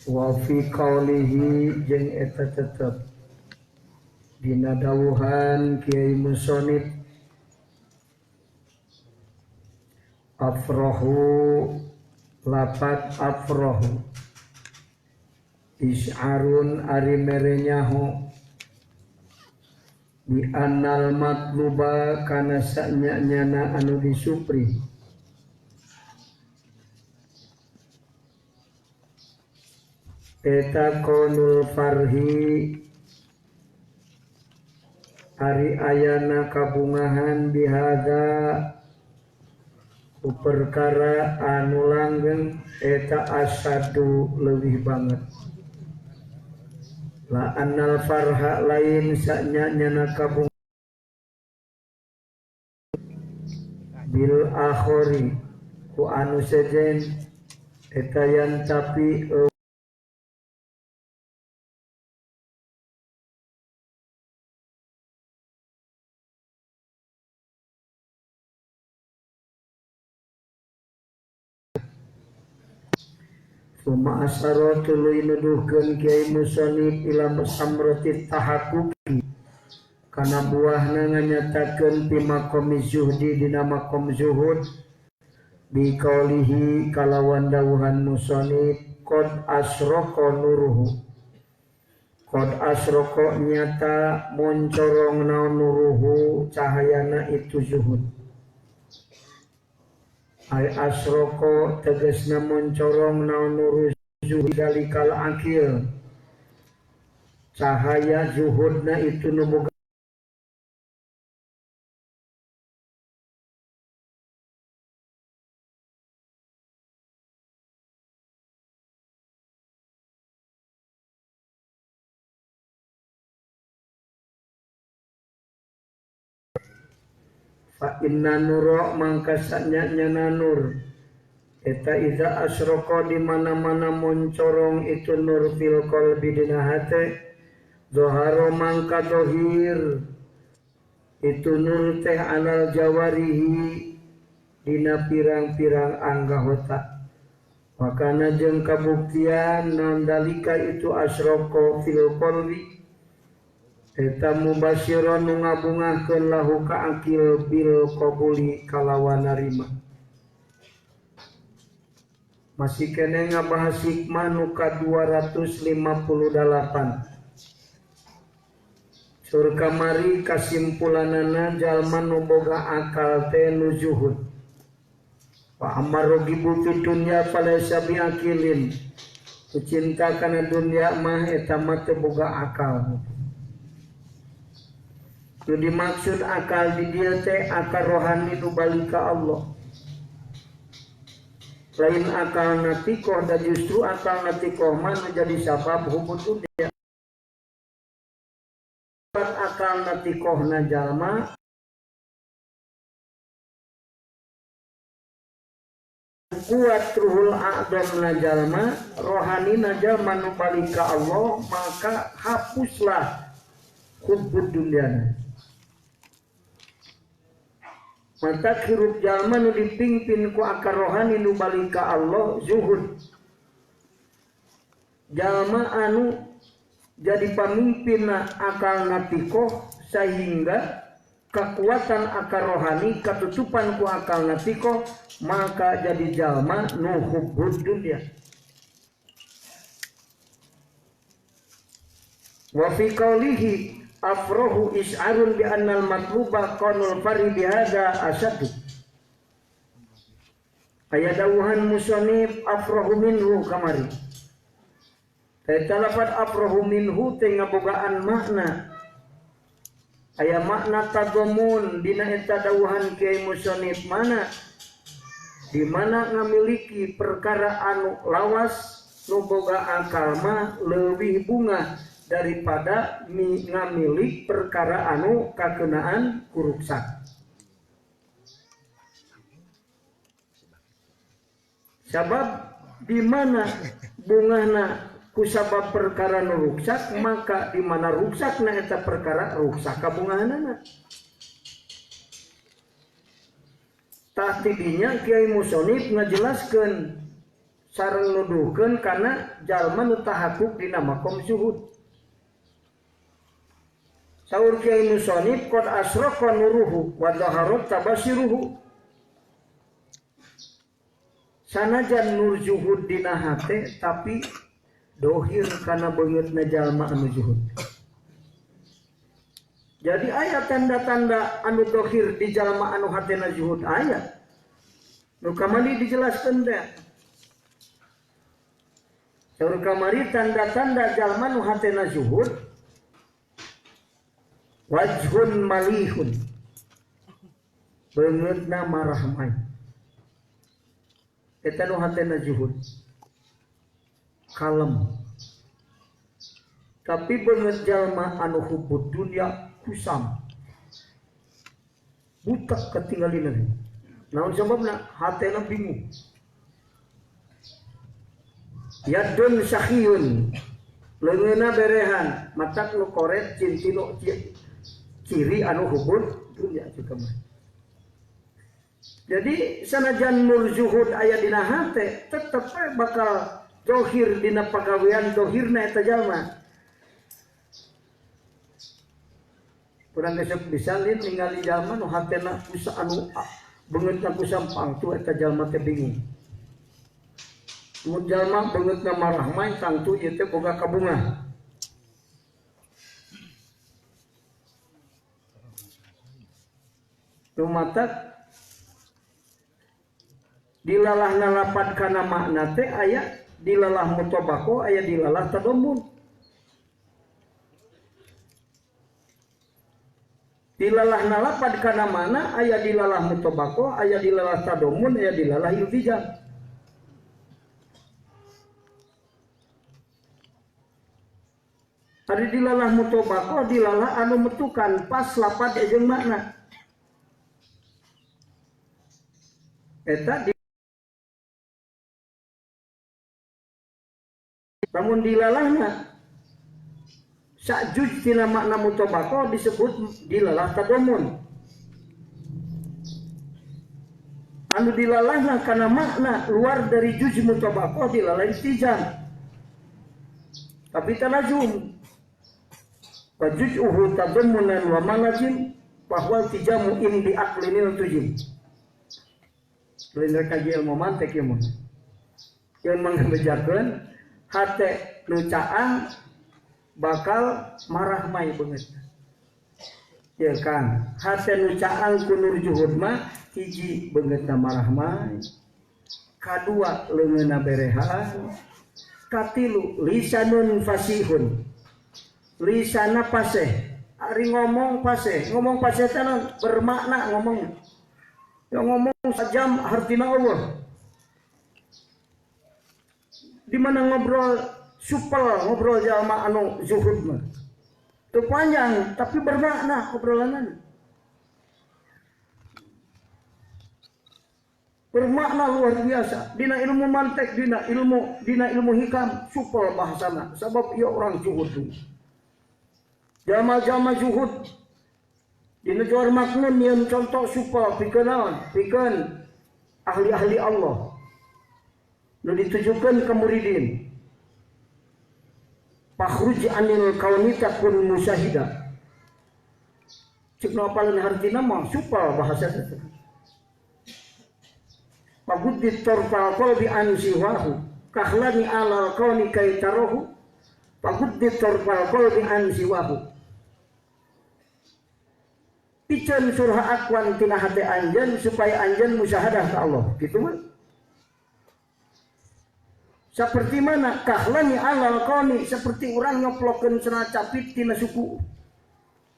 Wa fi qaulihi jeung eta tetep dina dawuhan Kiai Musonib afrohu lapat afrohu is'arun ari merenyaho bi annal matluba kana sanya-nyana anu disupri eta konul farhi ari ayana kabungahan bihadza ku perkara anu langgeng eta asadu leuwih banget la annal farha lain sanya-nyana kabungahan bil akhori ku anu sejen eta yan tapi Suma asaro tuluy nuduhkeun Kiai Musonib ila samrati tahakuki kana buahna nganyatakeun fi maqami zuhdi dina maqam zuhud bi qaulihi kalawan dawuhan musonib qad asraqa nuruhu qad asraqa nyata moncorong naon nuruhu cahayana itu zuhud. Ay asroko tegesna moncorong naon nuru zuhud dalikal akil cahaya zuhudna itu nu boga fa inna nuro mangka sanya-nyana nur eta iza asroqa di mana-mana moncorong itu nur fil qalbi dina hate zoharo mangka dohir itu nur teh alal jawarihi dina pirang-pirang anggahota makana jeung kabuktian non dalika itu asroqa fil qalbi eta mubasyiron nu ngabungahkeun lahu ka akil bil qabuli kalawan narima. Masih kene ngabahas hikmah nu ka 258. Sur kamari kasimpulanana jalma nu boga akal teh nu zuhud. Wa amarrogibu fid dunya falaysa biakilin. Cinta kana dunya mah eta mah teu boga akal. Nu dimaksud akal di dia teh akal rohani nu balik ka Allah. Lain akal natikoh dan justru akal natikoh mah nu jadi sabab hubud dunia. Akal natikohna jalma kuat ruhul a'dhamna jalma rohanina jalma nu balik ka Allah maka hapuslah hubud dunia. Mata hirup jalma nu dipimpin ku akar rohani nu balik ka Allah zuhud. Jalma anu jadi pamimpinna akal natikoh sehingga kekuatan akar rohani katutupan ku akal natikoh maka jadi jalma nu hubbud dunya. Wa fi qaulihi afrohu is'arun bi annal matluba qanul fari bihadza asadu. Aya dawuhan musonib afrohu minhu kamari. Eta lafat afrohu minhu teh ngabogaan makna. Aya makna tadomun dina eta dawuhan Kiai Musonib mana? Di mana ngamiliki perkara anu lawas nu boga akal mah leuwih bunga daripada ngamilik perkara anu kakenaan kuruksak. Sabab di mana bungahna kusabab perkara nu ruksak maka di mana ruksakna eta perkara ruksak kabungahanana. Tah tidinya Kiai Musonib ngajelaskeun Sareng nuduhkeun kana jalma nu tahakuk dina makom zuhud. Saur Kiai Musonif qad asraqa nuruhu wa dhaharat tabashiruhu. Sanajan nur zuhud dina hate tapi dohir kana beungeutna jalma anu zuhud. Jadi aya tanda-tanda anu dohir di jalma anu hatena zuhud aya. Nu kamari dijelaskeun teh. Saur kamari tanda-tanda jalma nu hatena zuhud wajhun malihun, beungeutna marahmai. Eta nu hatena zuhud kalem. Tapi beungeut jalma anu hubbud dunya kusam, butak ketinggalina. Naon sababna? Hatena bingung. Yadun sakhiyun, leungeunna berehan, matak nu koret cintino ciri anu hubbud dunya juga mah. Jadi sanajan nur zuhud aya dina hate tetep bakal dohir dina pagawean dohirna eta jalma. Kurang gesek bisa lin ningali jalma nu hatena kusa anu beungeutna kusam pangtu eta jalma teh bingung. Mun jalma beungeutna marah mah tangtu ieu teh boga kabungah. Lumatak dilalah nalapat kana makna teh aya dilalah mutobako aya dilalah tadomun. Dilalah nalapat kana mana aya dilalah mutobako aya dilalah tadomun aya dilalah iltijam. Ari dilalah mutobako dilalah anu metukan pas lapat jeung makna. Eta di namun dilalahna sakjuj tina makna mutobako disebut dilalah tadomun. Anu dilalahna kana makna luar dari juj mutobako dilalah istijam. Tapi talazum wa juz'uhu tadammunan wa malazim bahwa tijamu in bi aqlinil tujim. Lain rek kaji ilmu mantek ieu mah. Ieu mangbejakeun hate nu caang bakal marah mai beungeut. Ya kan, hate nu caang ku nur juhud mah hiji beungeutna marah mai, kadua leungeunna berehan, katilu lisanun fasihun. Lisana paseh, ari ngomong paseh teh bermakna ngomong. Yang ngomong sajam hartina Allah. Di mana ngobrol supel, ngobrol jalma anu zuhud mah. Teu panjang tapi bermakna obrolanana. Bermakna luar biasa. Dina ilmu mantek, dina ilmu hikam, supel bahasana. Sabab ieu orang zuhud. Jalma-jalma zuhud dina Jawahir Maknun yang contoh supel pikeun naon? Pikeun ahli-ahli Allah. Nu ditujukeun ka muridin. Fakhruj anil kauni takun musyahida. Cek nu apaleun hartina mah supel bahasa teh. Paguddi torfal qalbi an siwahu kahlani alal kauni kaitarohu. Paguddi torfal qalbi an siwahu. Piceun surha akwan tina hate anjeun supaya anjeun musyahadah ka Allah. Gitu mah. Seperti mana kahlani alal kauni, seperti orang nyoplokeun cenah capit tina suku.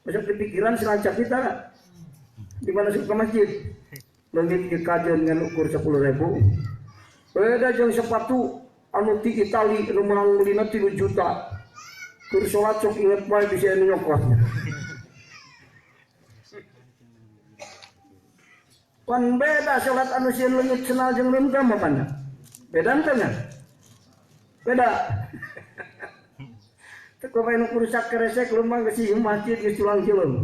Masuk di pikiran cenah capit tara. Di mana suku ke masjid. Leungit ke kajeun ngan ukur 10.000. Beda jeung sepatu anu ti Itali anu meunang meulina 3 juta. Keur salat sok inget bae bisa anu nyokotnya. Pan beda salat anu sieun leungit cenal jeung leungit mah pan. Beda henteu nya? Beda. Teu kumaha nu rusak keresek lumang geus ieu masjid geus tulang-cileung.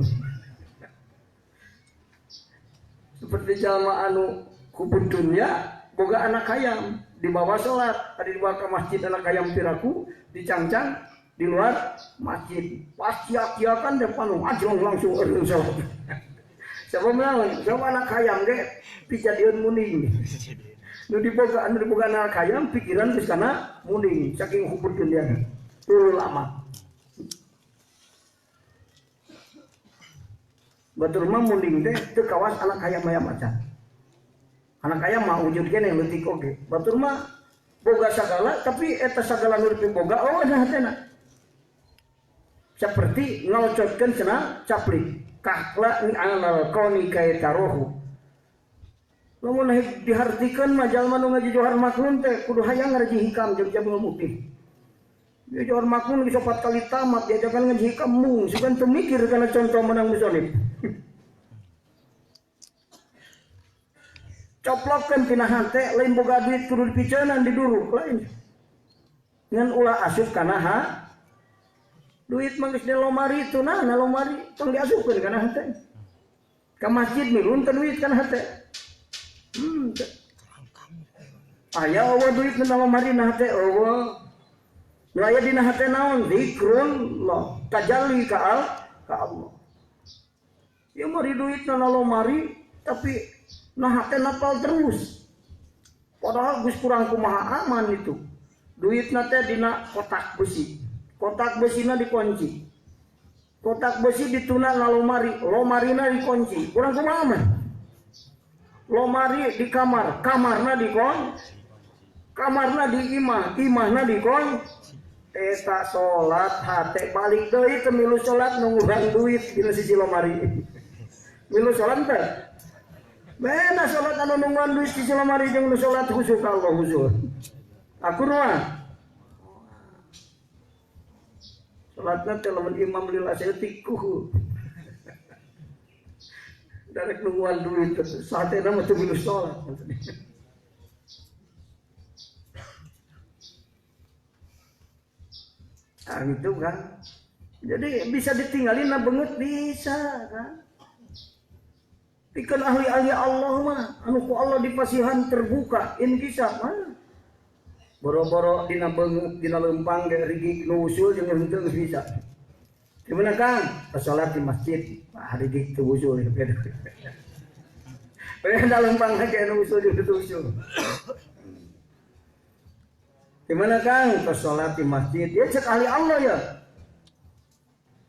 Seperti jalma anu kubud dunya boga anak hayam Dibawa sholat, tadi dibawa ke masjid anak hayam piraku, dicangcang di luar masjid. Pas ciak-ciakan depan ajlong langsung eureun sholat. Siapa melawan? Siapa anak hayam ge pijadieun muning. Nu diboga anu diboga anak hayam pikiran geus kana muning saking hubud dunia. Tulu lama. Batur mah munding teh teu kawas anak hayam-hayam acan. Anak hayam mah wujud keneh leutik oge. Batur mah boga sagala tapi eta sagala nu diboga oh nah hatena. Seperti ngocotkeun cenah caplik. Kahla ni alal qoni kaitarohu. Lamun dihartikeun mah jalma nu ngaji Johar Maknun teh kudu hayang ngaji hikam jeung Jabal Mutih. Dia Johar Maknun geus 4 kali tamat diajakan ngaji hikam mung sugan teu mikir kana contoh menang musonib. Coplokkeun tina hate lain boga duit kudu dipiceunan diduruk lain. Ngan ulah asup kana ha duit mah geus di lomari itu nah na lomari tong diasupkeun kana hate. Ka masjid milun teu duit kana hate. Aya eueuh duit na lomari na hate eueuh. Nu aya dina hate naon zikrullah tajalli ka Allah. Ya mari duit na lomari tapi nah hate napal terus. Padahal geus kurang kumaha aman itu. Duitna teh dina kotak besi. Kotak besina dikunci. Kotak besi dituna na lomari, lomarina dikunci. Kurang kumaha aman. Lomari di kamar, kamarna dikunci. Kamarna di imah, imahna dikunci. Eta salat hate balik deui teu milu salat nungguan duit dina sisi lomari. Milu salat teh. Bena salat anu nungguan duit sisi lomari jeung nu salat khusyuk ka Allah khusyuk. Aku mah salatna teh lamun imam lila saeutik kuhu. Darek nungguan duit saatena mah teu milu salat. Nah, gitu kan. Jadi bisa ditinggalin nah benget bisa kan. Pikeun ahli-ahli Allah mah anu ku Allah dipasihan terbuka in kisah mah. Boro-boro dina beungeut dina leumpang ge rigik nu usul jeung henteu geus bisa. Di mana Kang? Pas salat di masjid, ah rigik teu usul beda. Beda leumpang ge nu usul jeung teu usul. Di mana Kang? Pas salat di masjid. Ya cek ahli Allah ya.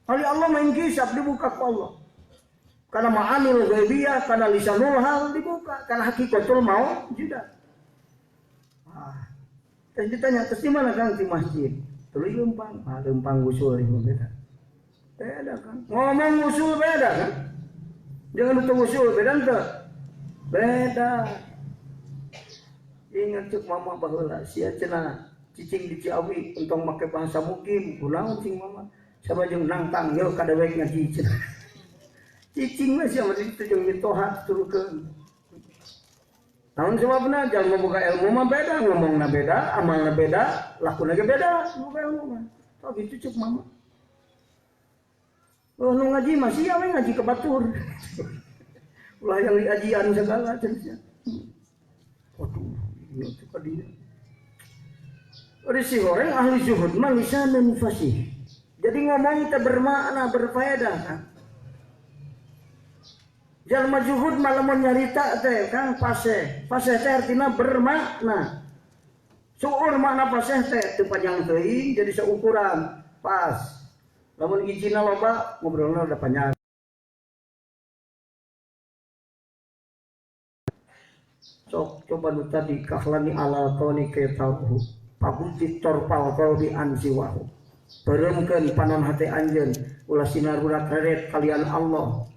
Ahli Allah main kisah dibuka ku Allah. Karena ma'anil ghaibiyah, karena lisanul hal dibuka, karena hakikatul mau juga. Ah. Terus ditanya, terus di mana Kang? Di masjid. Terus lempang, ah lempang usul itu beda. Beda kan? Ngomong usul beda kan? Jangan lupa usul beda ente. Beda. Ingat cuk mama baheula sia cenah cicing di Ciawi entong make bahasa mukim, kunaon cing mama. Sabajeng nangtang yeuh kadewek ngaji cenah. Cicing mah sia mah ditu jeung mitoha turukeun. Naon sebabna jalma boga ilmu mah beda, ngomongna beda, amalna beda, lakuna ge beda, boga ilmu mah. Tah kitu cuk mama. Oh nu ngaji mah sia we ngaji ka batur. Ulah yang diajian segala cenah. Waduh, itu ka dieu. Ari si horeng ahli zuhud mah lisanun fasih. Jadi ngomong teh bermakna, berfaedah kan. Jalma zuhud mah lamun nyarita teh Kang fasih. Fasih teh artina bermakna. Seueur makna fasih teh teu panjang teuing jadi seukuran pas. Lamun ijina loba ngobrolna udah panjang. Sok coba nu tadi kahlani alal qoni kaitahu. Paguti torpal qalbi ansiwahu. Beureumkeun panon hate anjeun ulah sinarurat reret kalian Allah.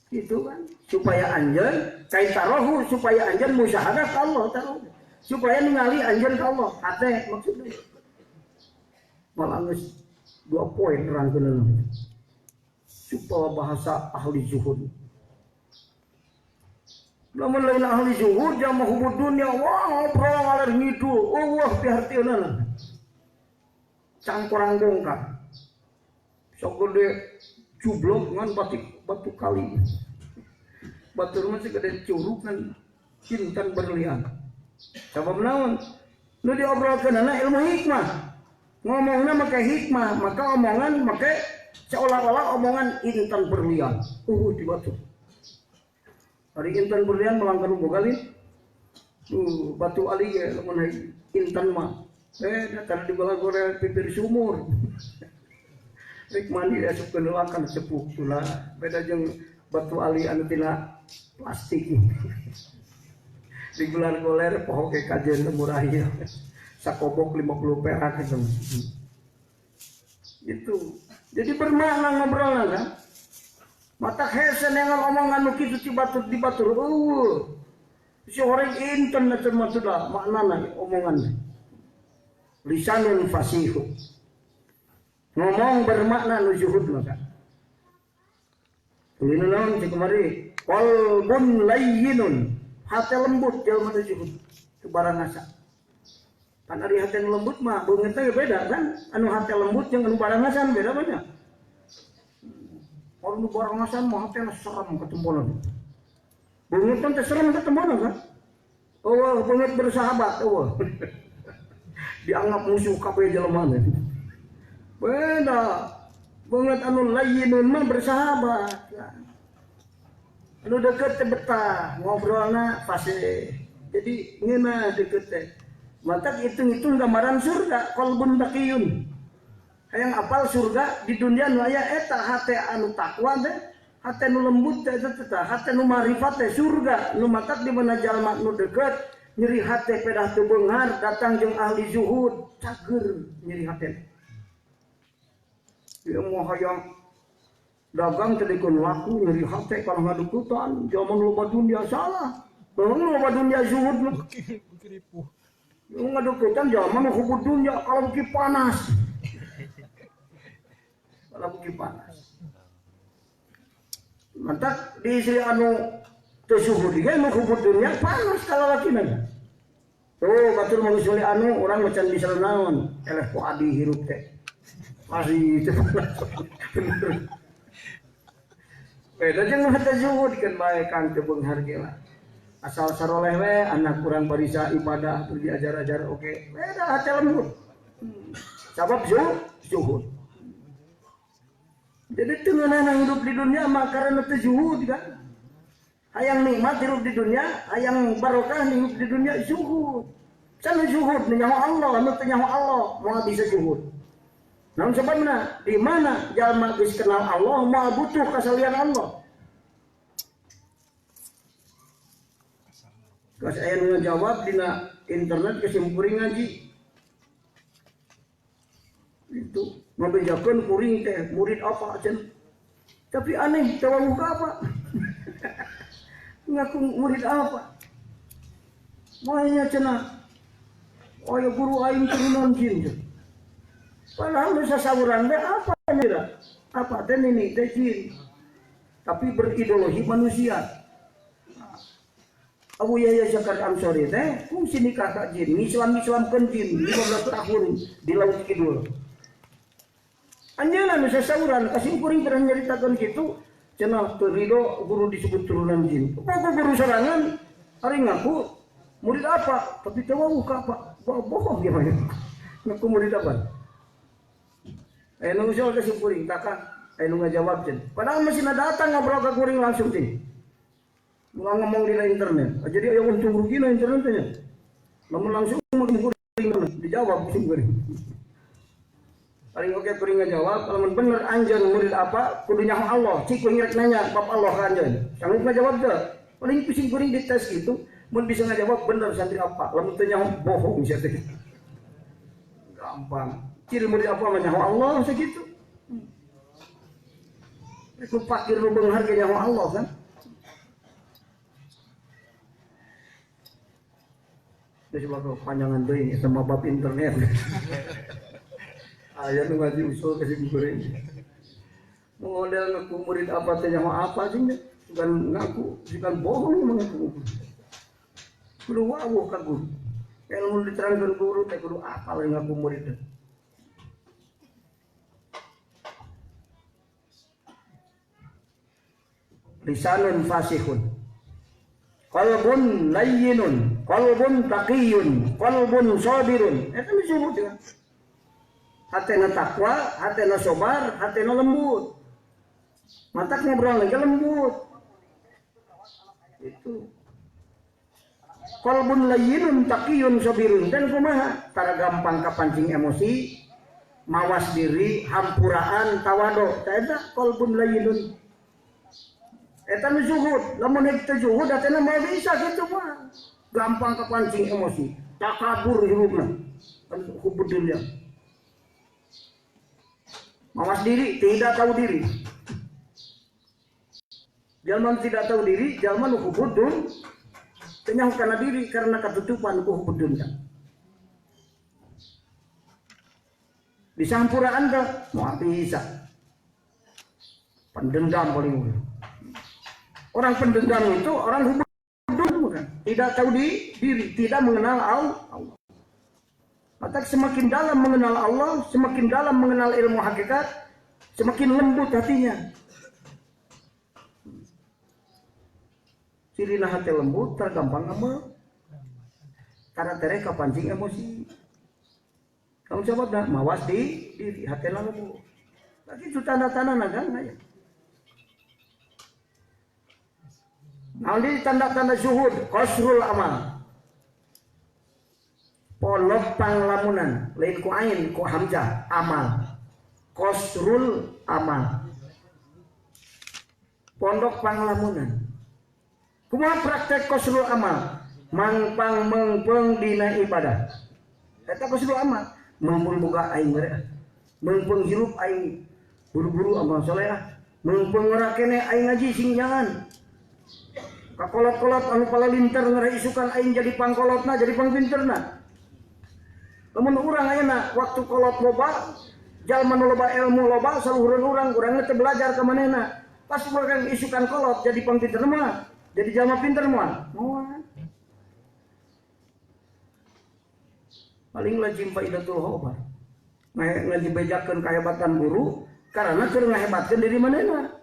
Gitu kan, supaya anjeun kaitarohu supaya anjeun musyahadah ka Allah taruh. Supaya ningali anjeun ka Allah hate maksudna. Malah geus 2 poin rangkeunna. Supaya bahasa ahli zuhud. Lamun lain ahli zuhud jama hubud dunya wah ngobrol ngaler ngidul, eueuh pihartieunana. Cangkorang bongkar. Sok gede jublok ngan batik batu kali. Batur mah segede curug kan intan berlian. Sabab naon? Nu diobrolkeunana ilmu hikmah. Ngomongna make hikmah, maka omongan make seolah-olah omongan intan berlian. Di batu. Ari intan berlian melangkah boga lin. Batu ali ge lamun intan mah. Datang di balagore pipir sumur. Rek mandi asup keun cepuk tula. Beda jeung batu ali anu tina plastik. Digular goler poho ke kajen murah ieu. Sakobok 50 perak itu. Itu. Jadi bermakna ngobrolna kan. Mata hese nengal omongan nu kitu ti batur di batur. Eueuh. Si orang inten eta mah sudah maknana omongan. Lisanun fasihu. Ngomong bermakna nu zuhud mah kan. Tulina naon cek kemari? Qalbun layyinun. Hate lembut jelema nu zuhud. Teu barangasa. Kan ari hate nu lembut mah beungeut teh beda kan? Anu hate lembut jeung anu barangasan beda banyak. Orang nu barangasan mah hatena serem ketemponan. Beungeut teh serem ketemponan kan? Eueuh beungeut bersahabat eueuh. Dianggap musuh kabeh jelema teh. Beda. Beungeut anu layyinun mah bersahabat. Anu deket teh betah, ngobrolna fasih. Jadi ngeunah deket teh. Mantak hitung-hitung gambaran surga qalbun taqiyun. Hayang apal surga di dunia nu aya eta hate anu takwa teh, hate nu lembut teh eta teh, hate nu marifat teh surga. Nu matak di mana jalma nu deket nyeri hate pedah teu beunghar datang jeung ahli zuhud cager nyeri hate. Ieu moal hayang dagang teh dikeun laku nyeri hate kana ngadukutan zaman loba dunia salah. Beung loba dunia zuhud nu ripuh. Ngadukutan zaman hubud dunia kalau buki panas. Kalau buki panas. Mantak di istri anu teu zuhud ge nu hubud dunia panas kalau lakina. Tuh batur mangusuli anu urang macan bisa naon eleh ku adi hirup teh. Masih teu bener. Beda jeung hate zuhud kan bae kang teu beunghar ge lah. Asal saroleh we anak kurang barisa ibadah pergi ajar-ajar oke. Beda hate lembut. Sabab zuhud. Jadi teu ngeunah hidup di dunia mah karena teu zuhud kan. Hayang nikmat hidup di dunia, hayang barokah hidup di dunia zuhud. Sana zuhud nyaho Allah, nu teu nyaho Allah moal bisa zuhud. Naon sababna? Di mana jalma geus kenal Allah moal butuh kasalian Allah. Kas aya nu ngajawab dina internet kesimpuling ngaji. Itu ngabejakeun kuring teh murid apa cenah. Tapi aneh teu wawuh ka apa. Ngaku murid apa? Moalnya cenah. Oh ya guru aing turunan jin. Padahal nu sasawuran teh apa nyira? Apa teh nini teh jin. Tapi berideologi manusia. Abu Yahya Zakaria Ansori teh fungsi nikah ka jin, ngislam-islamkeun jin 15 tahun di Laut Kidul. Anjeunna nu sasawuran kasih kuring pernah nyaritakeun kitu, cenah teu rido guru disebut turunan jin. Pokok guru sorangan ari ngaku murid apa, tapi teu wawuh ka apa. Bohong ge mah. Ngaku murid apa? Aya nu usul kasih kuring takah, aya nu ngajawab cenah. Padahal masih datang ngobrol ka kuring langsung cenah. Ulah ngomong di internet. Jadi aya untung rugi na internetnya. Lamun langsung kuring dijawab kuring. Paling oke kuring ngajawab, lamun bener anjeun murid apa kudu nyaho Allah. Cik kuring rek nanya bab Allah ka anjeun. Sanggup ngajawab teu? Paling pusing kuring dites gitu, mun bisa ngajawab bener santri apa. Lamun teu nyaho bohong sia teh. Gampang. Ciri murid apa mah nyaho Allah sakitu. Rek fakir nu beunghar ge nyaho Allah kan. Itu sebab panjangan deui sama bab internet. Aya nu ngaji usul ka si goreng. Model ngaku murid apa teh nyaho apa sih bukan ngaku, bukan bohong mengaku. Kudu wawuh ka guru. Ilmu diterangkeun guru teh kudu apal ngaku murid teh. Lisanun fasihun. Qalbun layyinun, qalbun taqiyun, qalbun sabirun. Eta nu zuhud ya. Hatena takwa, hatena sabar, hatena lembut. Matak ngobrol lagi lembut. Itu. Qalbun layyinun taqiyun sabirun dan kumaha? Tara gampang kapancing emosi, mawas diri, hampuraan, tawadu. Eta qalbun layyinun. Eta nu zuhud, lamun teu zuhud hatena moal bisa kitu mah. Gampang kapancing emosi, takabur hirupna. Kan hubud dunya. Mawas diri, tidak tahu diri. Jalma tidak tahu diri, jalma nu hubud dunya. Teu nyaho kana diri karena katutupan ku hubud dunya. Disampuraan teh moal bisa. Pendendam paling. Orang pendendam itu orang hubud dunya, tidak tahu diri, tidak mengenal Allah. Maka semakin dalam mengenal Allah, semakin dalam mengenal ilmu hakikat, semakin lembut hatinya. Cirina hati lembut, tergampang ngambek. Karena tereh kapancing emosi. Kamu coba dah, mawas di diri, hati lembut. Tapi itu tanda-tanda kan aja. Nah, ini tanda-tanda zuhud, qasrul amal. Polok panglamunan, lain ku ain, ku hamzah, amal. Qasrul amal. Pondok panglamunan. Kumaha praktek qasrul amal? Mangpang mengpeng dina ibadah. Eta qasrul amal, mengpeng boga aing mere. Mengpeng hirup aing buru-buru amal soleh. Mengpeng ngora keneh aing ngaji sing jangan. Kakolot-kolot anu palalinter ngora isukan aing jadi pangkolotna, jadi pangpinterna. Lamun urang ayeuna waktu kolot loba, jalma nu loba ilmu loba saluhureun urang, urang teu belajar ka manehna. Pas urang isukan kolot jadi pangpinter mah, jadi jalma pinter mah. Moal. Paling lajim faidatul khobar. Ngajibejakeun kahebatan guru karena keur ngahebatkeun diri manehna.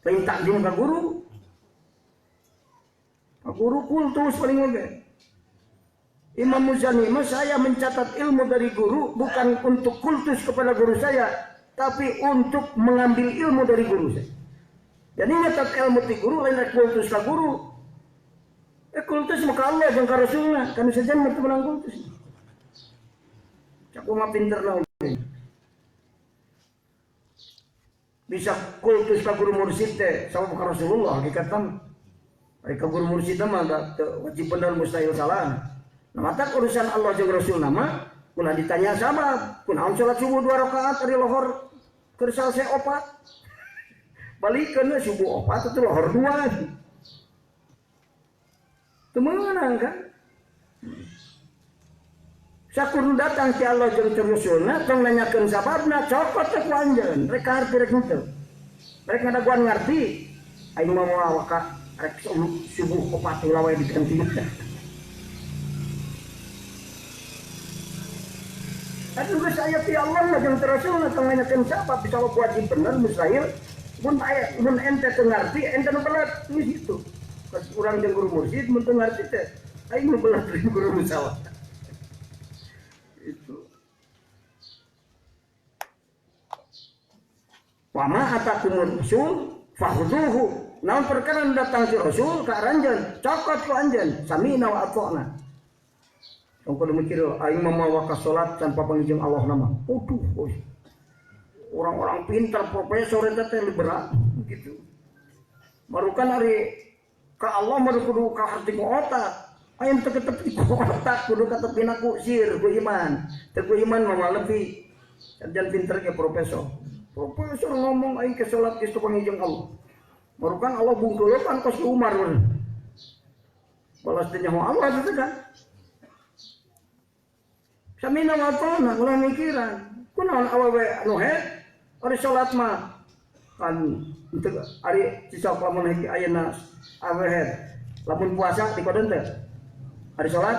Lain takdim ka guru. Guru kultus paling oge. Imam Muzani, saya mencatat ilmu dari guru bukan untuk kultus kepada guru saya, tapi untuk mengambil ilmu dari guru saya. Jadi nyatat ilmu ti guru lain rek kultus ka guru. Kultus maka Allah jeung ka Rasulna, kan saja mah teu meunang kultus. Cak mah pinter lah. Bisa kultus ka guru mursyid teh sama ka Rasulullah hakikatna. Ari ka guru mursyid mah wajib bener mustahil salah. Nah, mata urusan Allah jeung Rasul nama ulah ditanya sabab kunaon salat subuh 2 rakaat ari lohor keur salse opat. Balikeun subuh opat atuh lohor 2. Teu meunang kan? Sakur datang ti Allah jeung Rasulna tong nanyakeun sababna cokot teh ku anjeun rek harti rek henteu. Rek ngadaguan ngarti aing mah moal waka rek subuh opat ulah wae diganti. Tapi geus aya ti Allah mah jeung Rasulna tong nanyakeun sabab bisa wajib bener mustahil mun aya mun ente teu ngarti ente nu belat geus kitu. Pas urang jeung guru mursyid mun teu ngarti teh aing nu belat jeung guru musawah. Itu. Wa ma atakumur rasul fakhudhuhu. Naon perkara datang ti Rasul ka aranjeun, cokot ku anjeun, sami'na wa ata'na. Tong kudu mikir aing mah mawa ka salat tanpa pangijeng Allah nama. Aduh, orang-orang pintar profesor eta teh berat gitu. Marukan ari ka Allah mah kudu ka harti ku otak. Aing teu ketepi ku otak, kudu katepina ku sir ku iman. Teu ku iman mah lebih. Jangan pinter ke profesor. Profesor ngomong aing ke salat geus teu pangijeng Allah. Marukan Allah bungkulukan kos Umar. Balas teh nyaho Allah teh kan. Samina wa ta'na ulah mikiran. Kunaon awewe anu head ari salat mah kan teu ari cisok lamun hiji ayeuna awewe head. Lamun puasa dikodeun teh. Ari salat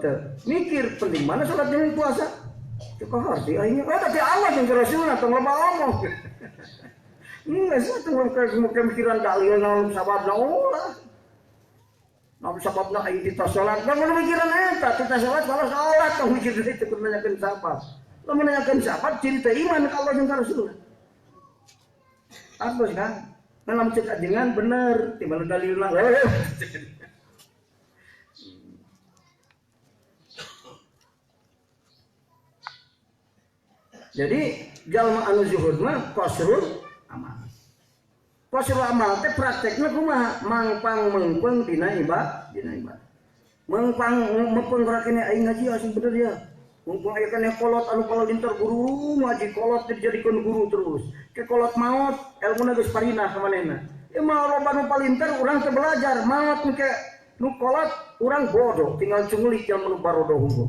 teu. Mikir penting mana salat jeung puasa? Teu kaharti aing. Eta teh Allah jeung Rasulna tong loba omong. Geus tong mikiran dalil naon sababna ulah. Namun sababna aing tita salat, lamun mikiran eta tita salat kalau salat tong mikir deui teu nanyakeun sabab. Lamun nanyakeun sabab ciri teh iman ka Allah jeung ka Rasul. Atos kan? Nah, lamun cek ajengan bener, timbal dalilna. Jadi jalma anu zuhud mah qasrul amal. Qasrul amal teh praktekna kumaha? Mangpang meungpeung dina ibadah, dina ibadah. Mangpang meungpeung rakene aing ngaji asing bener ya. Mumpung aya keneh kolot anu palinter guru ngaji kolot dijadikeun guru terus. Ke kolot maot elmuna geus parinah ka manehna. Ieu mah loba nu palinter urang teu belajar, maot ke nu kolot urang bodoh tinggal cungulik jalma nu barodo hungkul.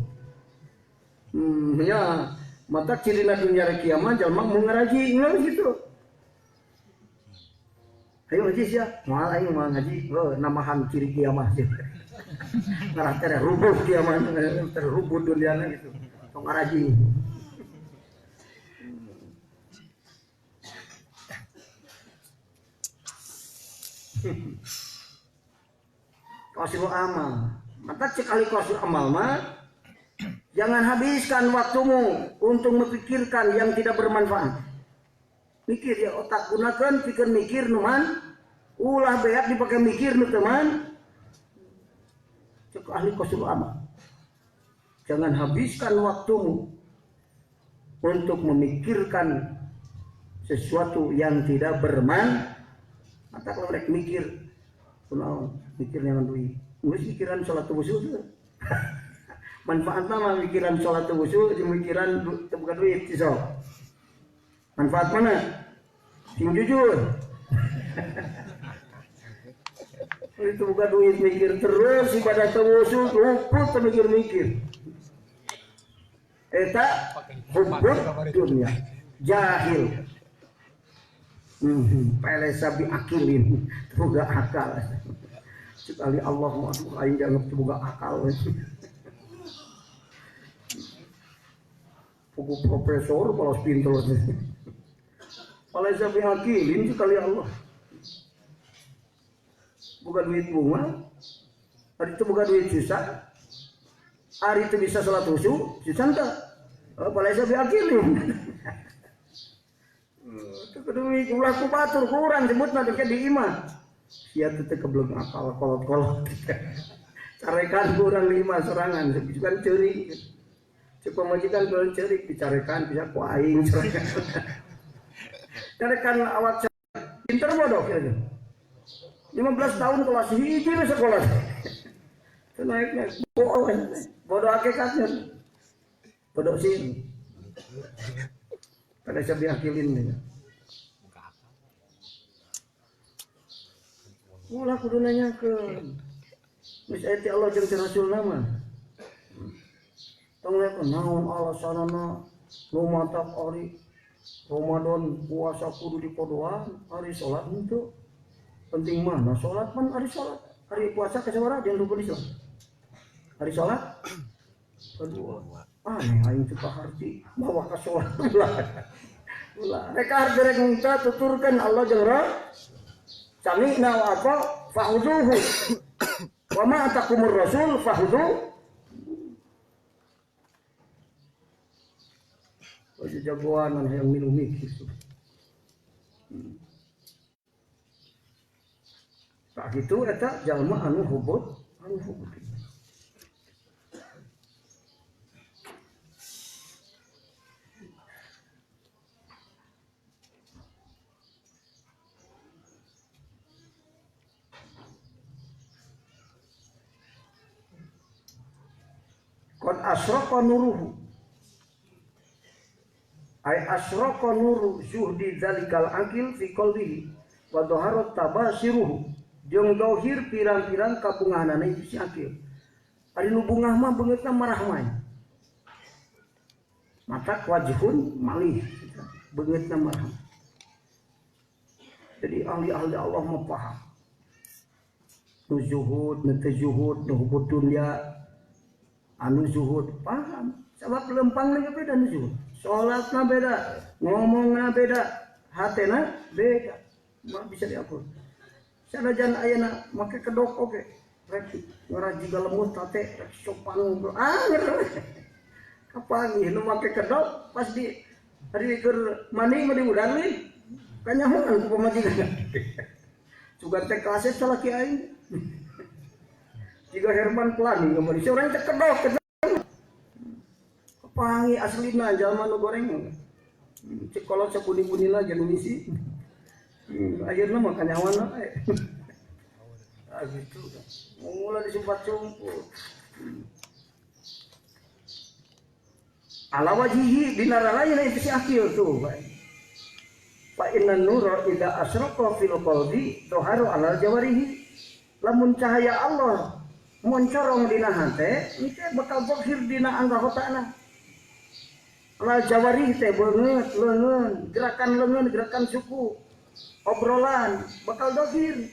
Ya. Mata cirina dunia kiamat jalma mau ngaraji nggak gitu. Ayo ngaji sia, moal aing moal ngaji, oh namahan ciri kiamat sih. Ngarah teh rubuh kiamat, terrubuh duniana gitu. Tong ngaraji. Qasrul amal. Mata cek ahli qasrul amal mah jangan habiskan waktumu untuk memikirkan yang tidak bermanfaat. Mikir ya otak gunakan, pikir mikir numan, ulah beak dipakai mikir nu teman. Cek ahli qasrul amal. Jangan habiskan waktumu untuk memikirkan sesuatu yang tidak bermanfaat. Kalau rek mikir, kunaon mikir nyangan duit. Geus mikiran salat wusul. Manfaatna mah mikiran salat wusul jeung mikiran teu boga duit sok. Manfaat mana? Sing jujur. Itu buka duit mikir terus ibadah teu wusul luput teu mikir-mikir. Eta hubbud dunya jahil. Palesa bi akilin boga akal. Sekali Allah aduh aing dianggap teu boga akal. Buku profesor balas pinter. Palesa bi akilin sekali Allah. Bukan duit bunga, hari itu bukan duit susah, hari itu bisa sholat khusyuk, susah enggak? Palesa bi akilin. Itu duit ulah ku batur kurang sebut nanti di imah. Sia teh kebleng akal kolot-kolot. Carekan kurang lima serangan, bukan ceurik. Cek pamajikan kurang ceurik dicarekan bisa ku aing carekan. Carekan awak pinter bodoh kira-kira. 15 tahun kelas hiji we sekolah. Teu naik-naik bodoh, bodoh hakikatnya. Bodoh sih. Pada saya biakilin. Ulah kudu nanyakeun. Geus aya Allah jeung Rasul mah. Tong rek naon alasanana nu matak ari Ramadan puasa kudu dikodoan, ari salat henteu. Penting mana salat pan ari salat, ari puasa kasabaraha jeung rukun Islam. Ari salat kedua. Aneh aing teu kaharti mawa ka salat ulah. Ulah rek harti rek minta tuturkeun Allah jeung Rasul. Sami'na wa ata fahuduhu. Wa ma atakumur rasul fahudu. Baju jagoan yang minum mikir. Tak gitu eta jalma anu hubud, anu hubud. Qad asraqa nuruhu. Ay asraqa nuru zuhdi zalikal akil fi qalbihi wa dhaharat tabasiruhu. Jeung dohir pirang-pirang kabungahanana itu si akil. Ari nu bungah mah beungeutna marahmai. Mata wajhun malih beungeutna marahmai. Jadi ahli-ahli Allah mah paham. Nu zuhud, nu teu zuhud, nu hubud dunya, anu zuhud paham. Sabab lempang lagi beda nu zuhud. Salatna beda, ngomongna beda, hatena beda. Mah bisa diakur. Sanajan ayana make kedok oge. Rek ngarah jiga lemut tate rek sopan ngobrol. Anger. Kapanggih nu make kedok pas di hari keur mani mah diudan lin. Kanyahoan ku pamajikan. Sugan teh kaset salaki aing. Jiga Herman Pelani kamari urang teh kedok kedok. Kapanggih aslina jalma nu goreng. Cek kolot sabuni-bunina jeung ngisi. Akhirna mah kanyahoan we. Ah gitu. Mula disumpat-sumput. Ala wajihi dina rarayna itu si akil tuh. Fa inna nura idza asraqa fil qalbi dhaharu ala jawarihi. Lamun cahaya Allah moncorong dina hate, engke bakal zahir dina anggotana. Ala jawarihi teh beungeut, leungeun, gerakan leungeun, gerakan suku, obrolan bakal zahir.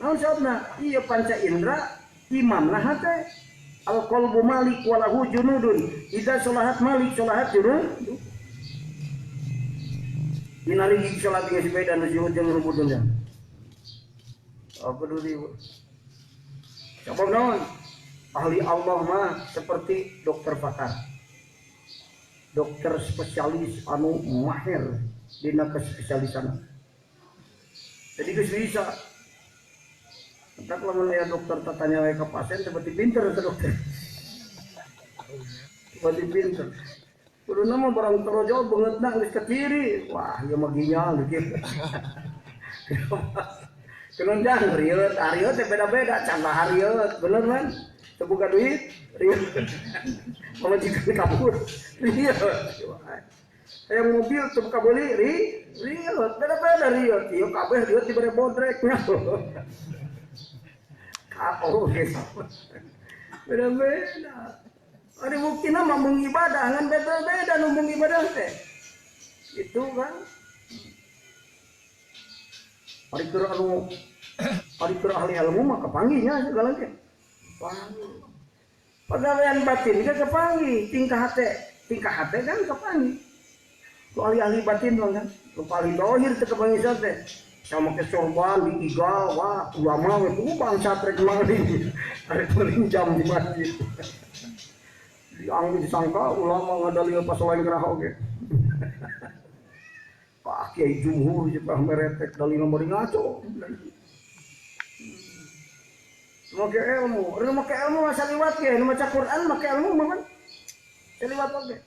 Naon sababna? Ieu panca indra imamna hate. Al qalbu malik walahu junudun. Idza sholahat malik sholahat junud. Dina lagi sholat geus beda nu juhud jeung rubudun ya. Oh peduli. Sabab naon? Ahli Allah mah seperti dokter pakar. Dokter spesialis anu mahir dina kespesialisan. Jadi geus bisa. Entak lamun aya dokter tatanya we ka pasien seperti pinter eta dokter. Seperti pinter. Kuduna mah barang torojo beungeutna geus keciri. Wah, ieu mah ginyal kieu. Keun jang rieut, harieut teh beda-beda, can harieut, bener kan? Teu boga duit, rieut. Pamajikan kabur, rieut. Hayang mobil teu kabeuli, rieut, beda-beda rieut. Ieu kabeh rieut dibere bodrek nya. Oh, beda-beda. Ada buktina mah mung ibadah ngan beda-beda nu mung ibadah teh. Itu kan. Ari keur anu ari keur ahli ilmu mah kapanggihnya segala ge. Panggih. Pagawean batin ge kapanggih, tingkah hate kan kapanggih. Ku ahli-ahli batin mah kan, ku ahli dohir teu kapanggih teh. Sama ke sorban di igal, wah ulama we ku bangsa trek maling. Arek maling jam di masjid. Dianggo disangka ulama ngadalil pas lain gerah oge. Pak Kiai Jumhur jeung meretek dalil bari ngaco. Make ilmu, nu make ilmu mah saliwat ge, nu maca Quran make ilmu mah kan. Saliwat oge.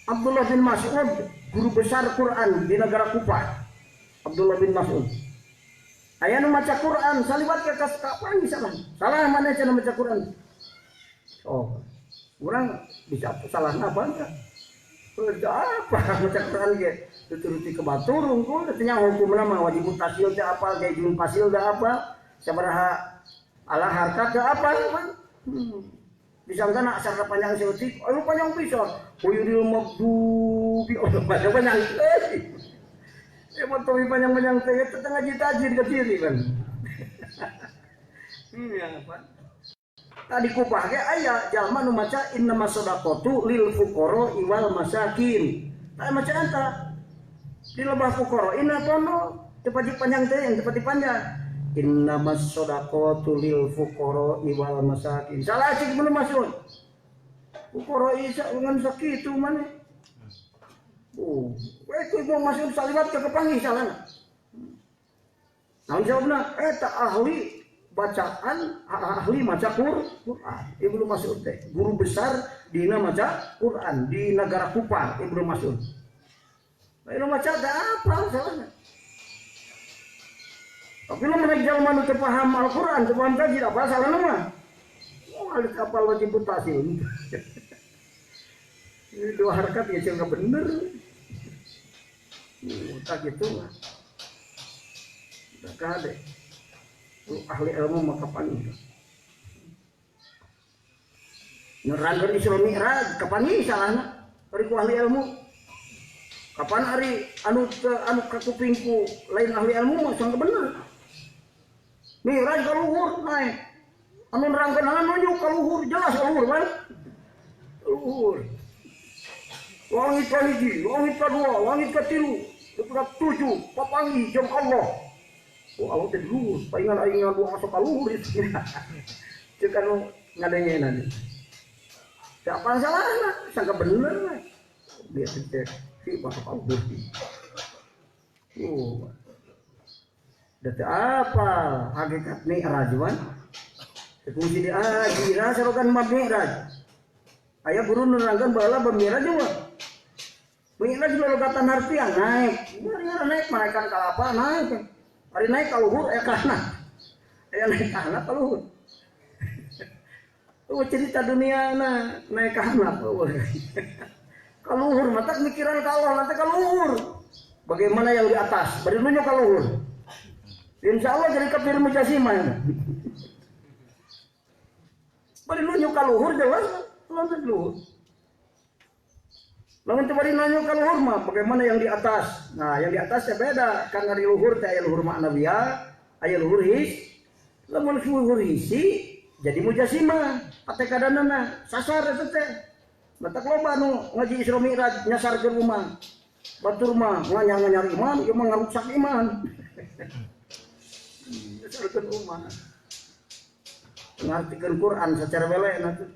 Abdullah bin Mas'ud, guru besar Quran di negara Kufah. Abdullah bin Mas'ud. Aya nu maca Quran saliwat ke kapan bisa lah. Salah mana cenah maca Quran. Oh, urang bisa salahna apa enggak? Apa maca Quran ge dituruti ke batur unggul artinya hukumna mah wajib tasil teh apal jun pasil teh apa sabaraha ala harkat teh apa kan. Disangka nak aksara panjang seutik, anu panjang pisan. Uyuril magdubi oh panjang euy. Emang topi panjang-panjang teh itu tengah tajir ke kiri kan. Iya, Pak. Tadi Kupah ge aya jalma nu maca innamas shadaqatu lil fuqara wal masakin. Tah maca eta. Di lebah fuqara inna tono teu panjang teh yang teu panjang. Innamas shadaqatu lil fuqara wal masakin. Salah cik mun masuk. Fuqara isa ngan sakitu maneh. Oh, we ku mau masuk saliwat ke kepanggih salahna. Naon jawabna? Eta ahli bacaan, ahli maca Quran. Ibnu Mas'ud teh guru besar dina maca Quran di negara Kufah Ibnu Mas'ud. Lain maca teh apa salahna? Tapi lamun rek jalma nu teu paham Al-Qur'an, teu paham tajwid apa salahna mah? Oh, ahli kapal wajib tasil. Ini dua harkat ya nggak bener. Tak gitu lah. Tak ada. Ahli ilmu maka panggil. Nerangkeun Isra Mi'raj kapan ieu salahna? Ari ku ahli ilmu. Kapan ari anu anu kakupingku lain ahli ilmu mah sangka bener. Mi'raj ka luhur naik. Anu nerangkeun nunjuk ka luhur jelas ka luhur kan? Luhur. Langit ka hiji, langit ka dua, langit ka tilu, ka tujuh, papanggih jeung Allah. Oh Allah teh luhur, palingan aing ngadoa asa ka luhur itu. Ceuk anu ngadengenan. Teu apa salahna, sangka bener we. Dia teh si masuk ka luhur. Oh. Da teu apa hakikat mi'raj wan? Fungsi di ah sarokan mi'raj. Aya guru nerangkeun baheula bab mi'raj mah. Mi'raj lologatan harfiah naik. Naik naik menaikkan kalapa naik. Ari naik ka luhur aya kana. Aya naik ka handap ka luhur. Oh cerita dunia na naik ka handap. Ka luhur matak mikiran ka Allah nanti ka luhur. Bagaimana yang di atas? Bari nunjuk ka luhur. Insya Allah jadi kafir mujasimah. Bari nunjuk ka luhur jelas lantas luhur. Lamun teu bari nunjuk ka luhur mah bagaimana yang di atas? Nah, yang di atas teh beda karena di luhur teh aya luhur maknawiyah, aya luhur his. Lamun luhur hisi jadi mujasimah, patekadanana sasar eta teh. Matak loba nu ngaji Isra Mi'raj nyasarkeun iman. Batur mah nganyar iman, ieu mah ngarusak iman. Nyasarkeun umat. Ngartikeun Quran secara welehna tuh.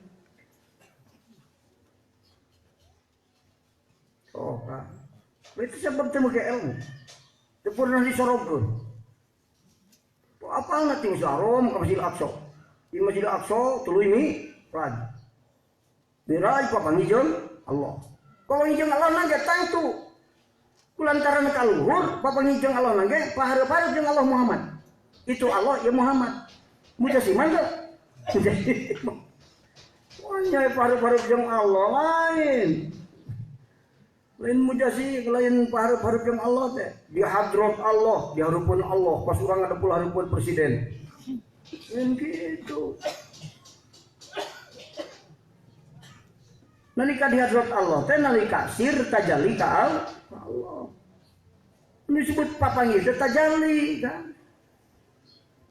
Oh, kan. Itu sebab teu make ilmu. Teu pernah disorongkeun. Apa na ting sarom ka Masjidil Aqsa. Di Masjidil Aqsa tuluy Mi'raj. Mi'raj papanggih jeung Allah. Papanggih jeung Allah nangge tangtu. Kulantaran ka luhur papanggih jeung Allah nangge pahareup-hareup jeung Allah Muhammad. Itu Allah ya Muhammad. Mujasimah teu? Mujasimah. Wah, nya pahareup-hareup jeung Allah lain. Lain mujasi, lain pahareup-hareup jeung Allah teh. Di hadrat Allah, di hareupeun Allah, pas urang ada pula hareupeun presiden. Lain kitu. Nalika di hadrat Allah teh nalika sir tajalli ka Allah. Ini disebut papanggih teh tajalli kan.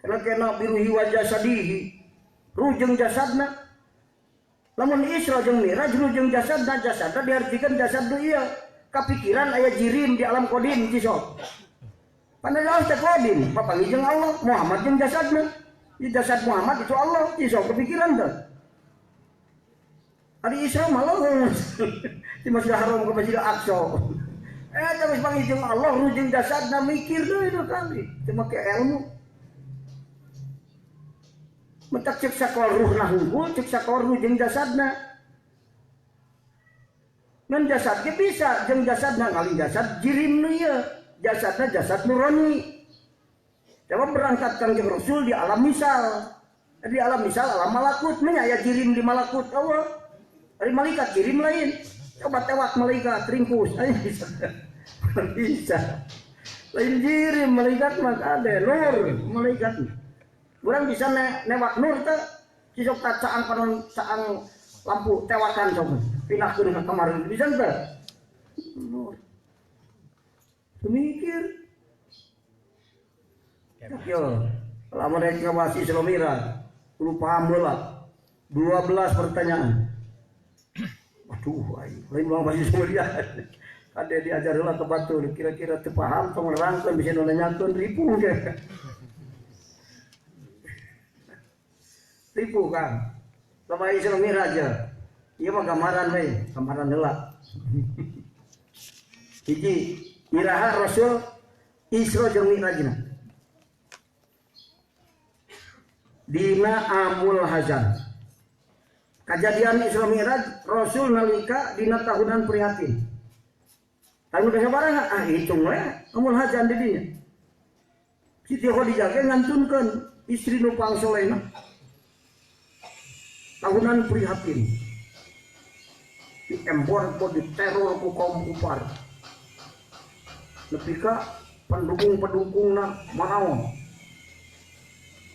Karena kena biruhi wajah sadihi, ruh jeung jasadna. Lamun Isra jeung Mi'raj ruh jeung jasadna, jasadna diartikan jasad nu ieu. Kapikiran aya jirim di alam kodim cisok. Padahal teh kodim, papanggih jeung Allah, Muhammad jeung jasadna. Di jasad Muhammad itu Allah, cisok kepikiran teh. Ari Isra mah di Masjidil Haram ke Masjidil Aqsa. Terus panggih jeung Allah ruh jeung jasadna mikir deui itu kali. Teu make ilmu. Mentak cek sakor ruhna hungkul, cek sakor ruh jeung jasadna. Ngan jasad ge bisa jeung jasadna ngalih jasad jirim nu ieu, jasadna jasad nurani. Coba berangkat Kangjeng Rasul di alam misal. Di alam misal alam malakut nya aya jirim di malakut Allah. Ari malaikat jirim lain. Coba tewak malaikat ringkus aya bisa. Bisa. Lain jirim malaikat mah ade nur malaikat. Urang bisa newak nur teh cisok tak caang panon caang lampu tewakan sok pindahkeun ka kamar bisa teh nur mikir yo lamun rek ngabahas Isra Mi'raj kudu paham heula 12 pertanyaan. Waduh aing lain urang bahas Isra Mi'raj kade diajar heula ka batur kira-kira teu paham tong nerangkeun bisa nu nanyakeun ripuh ge. Tipu kan, sama Isra Mi'raj ya, iya mah gambaran we, gambaran heula. Hiji, iraha Rasul Isra jeung Mi'rajna. Dina Amul Hazan. Kajadian Isra Mi'raj Rasul nalika dina tahunan prihatin. Tahun kasabaraha? Ah hitung we, Amul Hazan di dinya. Siti Khadijah ge ngantunkeun istri nu pangsolehna. Tahunan prihatin diembargo, diteror ku kaum kufar nepi ka pendukung-pendukungna manaon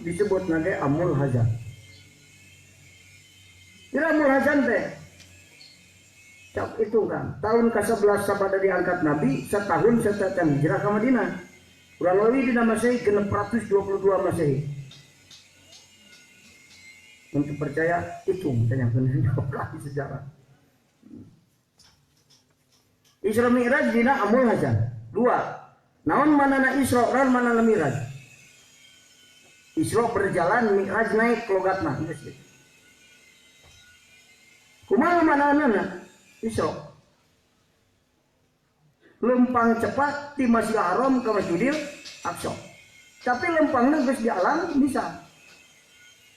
disebut nage Amul Hazan. Ira Amul Hazan teh cak itu kan tahun ke-11 sabada diangkat Nabi, setahun setelah hijrah ke Madinah. Kurang lebih dina Masehi 622 Masehi. Untuk percaya itu misalnya benar sejarah. Isra Mi'raj dina Amul Hazan. Dua, naon manana Isra, naon manana Mi'raj. Isra berjalan, Mi'raj naik logatna geus gitu. Kumaha manana Isra? Lempang cepat di Masjidil Haram ke Masjidil Aqsa. Tapi lempangna geus di alam misal.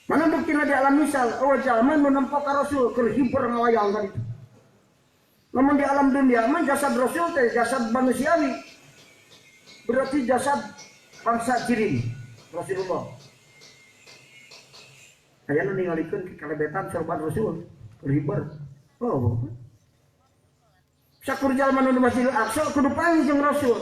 Mana buktina di alam misal? Oh jalma nu nempo ka Rasul keur hiber ngawayang ka ditu. Lamun di alam dunia mah jasad Rasul teh jasad manusiawi. Berarti jasad bangsa jirim Rasulullah. Aya nu ningalikeun kalebetan sorban Rasul keur hiber. Oh. Sakur jalma nu di Masjidil Aqsa kudu panggih jeung Rasul.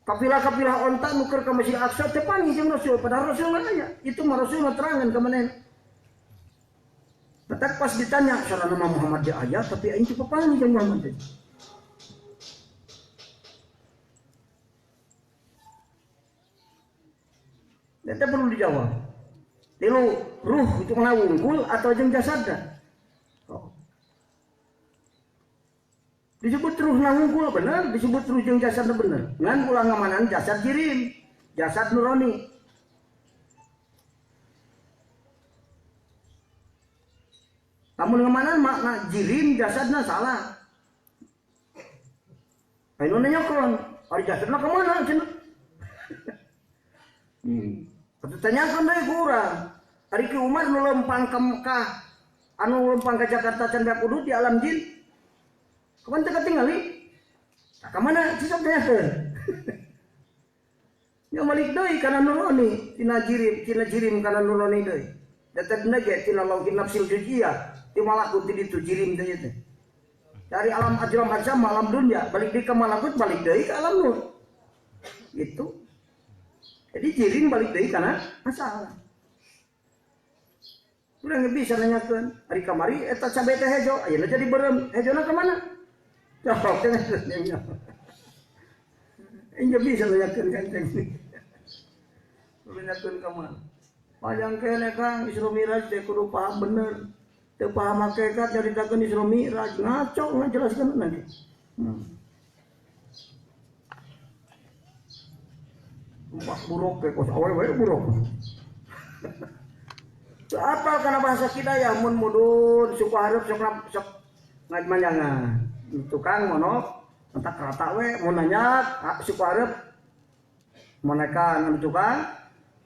Kapilah-kapilah onta nu keur ka Masjidil Aqsa teu panggih jeung Rasul, padahal Rasul mah aya. Itu mah Rasul mah terangan ka manehna. Tetak pas ditanya sarana mah Muhammad dia aya tapi aing teu papanggih jeung Muhammad teh. Eta perlu dijawab. Tilu ruh itu ngawungkul atau jeung jasadna? Oh. Disebut ruh ngawungkul bener, disebut ruh jeung jasadna bener. Ngan ulah ngamanan jasad jirim, jasad nurani. Lamun ngamanan makna jirim jasadna salah. Ayeuna nanyakeun, ari jasadna ka mana cenah? Atuh tanyakeun deui ku urang. Ari Ki Umar nu lempang ka Mekah, anu lempang ka Jakarta can beak udud di alam jin. Kapan teu katingali? Tah ka mana cisok tanyakeun? Nya balik deui kana nurani, tina jirim kana nurani deui. Da tadina ge tina lauhin nafsil juz'iyah, ti malakut di ditu jirim teh teh. Dari alam ajram ajam alam dunia, balik deui ka malakut, balik deui ka alam nur. Gitu. Jadi jirim balik deui kana masalah. Urang bisa nanyakeun, ari kamari eta cabe teh hejo, ayeuna jadi beureum, hejona ka mana? Jawab teh nya. Aing bisa nanyakeun kanteng. Nanyakeun ka mana? Panjang keneh Kang, Isra Mi'raj teh kudu paham bener. Teu paham hakikat nyaritakeun Isra Mi'raj, ngaco ngajelaskeun nanti. Pak buruk teh kos awewe buruk. Apa karena bahasa kita ya mun mudun suku hareup sok sok ngajmanjangan. Tukang monok entak rata we mun nanya suku hareup monekan anu tukang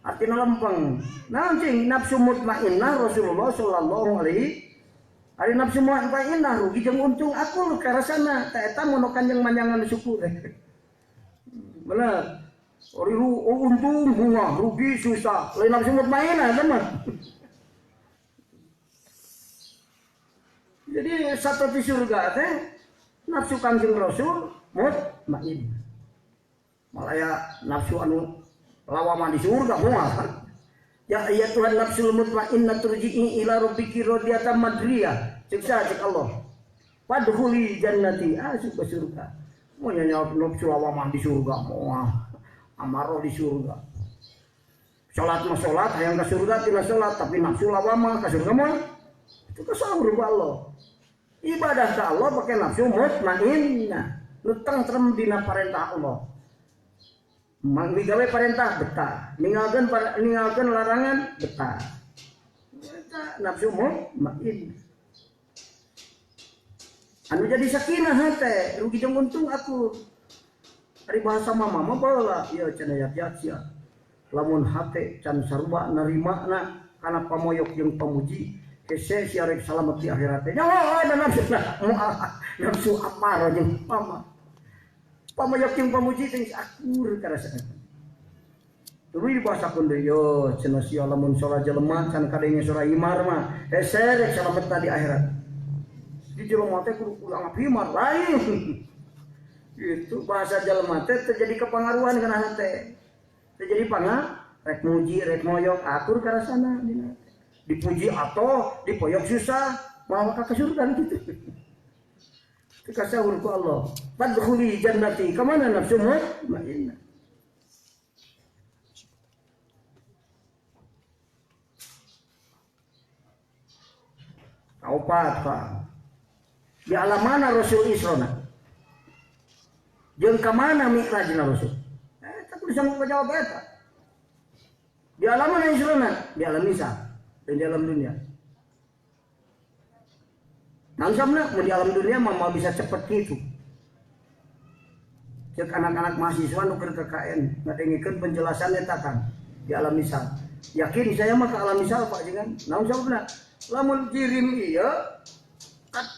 artina lempeng. Naon cing nafsu mutmainnah Rasulullah sallallahu alaihi ari nafsu mutmainnah rugi jeung untung aku karasana ta eta monokan jeung manjangan suku teh. Bener. Ori untung bunga rugi susah lain nafsu mutmainnah teman. Jadi satu di surga teh nafsu Kangjeng Rasul mutmain. Malah ya nafsu anu lawama di surga moal kan. Ya ya Tuhan nafsul mutmainnah turji'i ila rabbiki radiyatan madriyah. Cek saha cek Allah. Fadkhuli jannati asup ke surga. Mau nyanyi nafsu lawama di surga moal. Amaroh di surga. Salat mah salat hayang ka surga tina salat tapi nafsu lawama ka surga moal. Itu kasahur ku Allah. Ibadah ka Allah pakai nafsu mutmainnah. Nu tentrem dina parentah Allah. Migawe parentah betah, ninggalkeun larangan betah. Eta nafsu mutmainnah. Anu jadi sakinah hate, rugi jeung untung aku. Ari bahasa mama mah baheula, ieu cenah yat sia. Lamun hate can sarua narimana kana pamoyok jeung pamuji, hese sia rek salamet di akhirat teh. Nyawa ada nafsu nafsu apa jeung pama. Pamoyok jeung pamuji teh akur karasana. Tuluy dibahasakeun deui yo cenah sia lamun salat jelema can kadenge sora himar mah hese rek salamet di akhirat. Di jelema teh kudu ulang himar lain. Itu bahasa jelema teh terjadi kepengaruhan kana hate. Terjadi panga rek muji rek moyok akur karasana dina. Dipuji atau dipoyok susah mau ka surga gitu. Dikasih ku Allah. Fadkhuli jannati. Kemana nafsu mutmainnah? Kaopat, Pak. Di alam mana Rasul Isrona? Jeung ka mana Mi'rajna Rasul? Eta kudu sanggup ngajawab eta. Di alam mana Israna? Di alam misal dan di alam dunia. Nangsamna mau di alam dunia mah bisa cepet gitu. Cek anak-anak mahasiswa nu keur KKN ngadengikeun penjelasan eta kan di alam misal. Yakin saya mah ke alam misal Pak jangan. Naon sababna? Lamun kirim ieu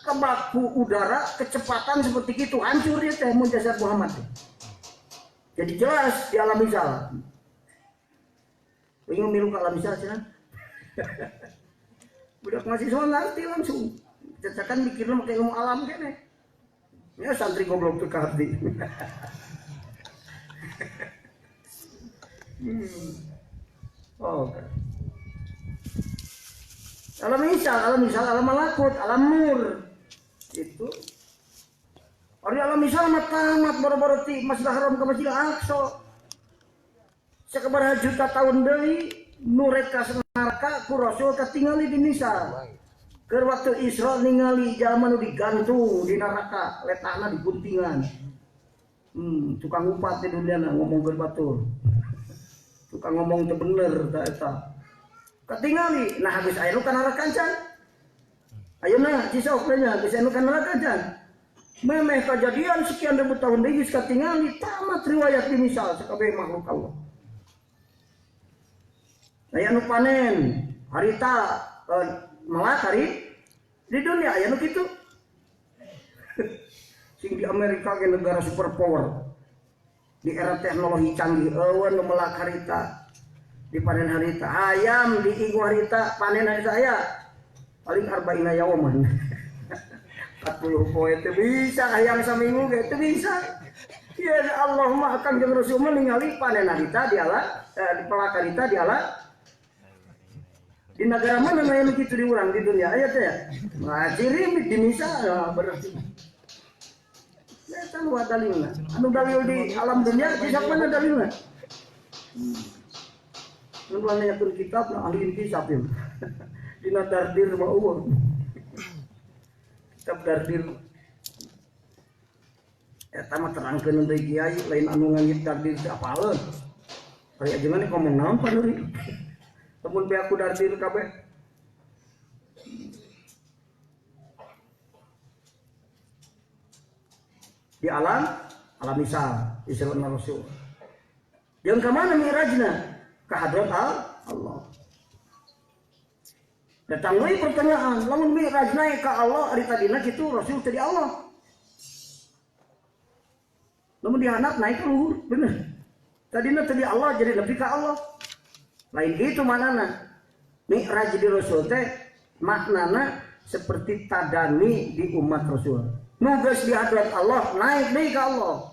kebaku udara kecepatan seperti itu hancur ya teh mun jasad Muhammad. Jadi jelas di alam misal. Bingung milu ke alam misal cenah. Budak mahasiswa ngerti langsung. Cacakan mikirna make ilmu alam kene. Ya santri goblok teu kaharti. Oh, okay. Alam misal, alam malakut, alam nur. Itu. Ari alam misal mah tamat boro-boro ti Masjidil Haram ke Masjidil Aqsa. Sakabaraha juta tahun deui nu rek ka neraka ku Rasul katingali di misal. Keur waktu Isra ningali jalma nu digantung di neraka, letahna di guntingan. Tukang ngupat di dunia ngomongkeun batur. Tukang ngomong teu bener ta eta. Katingali, nah habis aya nu ka neraka can. Ayeuna cisok nya geus aya nu ka neraka can. Memeh kajadian sekian ribu tahun deui geus katingali tamat riwayat di misal sakabeh makhluk Allah. Aya nu panen harita melak hari di dunia aya nu kitu. Sing di Amerika ge negara superpower. Di era teknologi canggih eueun nu melak harita dipanen harita ayam diingu harita panen harita aya paling arba'ina yauman. 40 poe teu bisa hayang saminggu ge teu bisa. Ya Allah mah akang jeung Rasul mah ningali panen harita diala dipelak harita diala. Di negara mana aya nu kitu di urang di dunia aya teh ya? Nah, ciri di misal berarti. Eta nu dalilna. Anu dalil di alam dunia di mana dalilna? Nu nanyakeun kitab na ahli intisab ieu. Dina dardir mah eueuh. Kitab dardir. Eta mah terangkeun deui kiai lain anu ngangit dardir teh apaleun. Ari ajengan ngomong naon Pak Nuri? Temun be aku dardir kabeh. Di alam alam misal Isra Rasul. Yang ke mana mi'rajna? Ke hadrat Allah. Datang deui pertanyaan, lamun mi'raj naik ka Allah ari tadina kitu Rasul teh di Allah. Lamun dihandap naik ke luhur, bener. Tadina teh di Allah jadi lebih ka Allah. Lain gitu maknana. Mi'raj di Rasul teh maknana seperti tadani di umat Rasul. Nu geus di hadrat Allah naik deui ka Allah.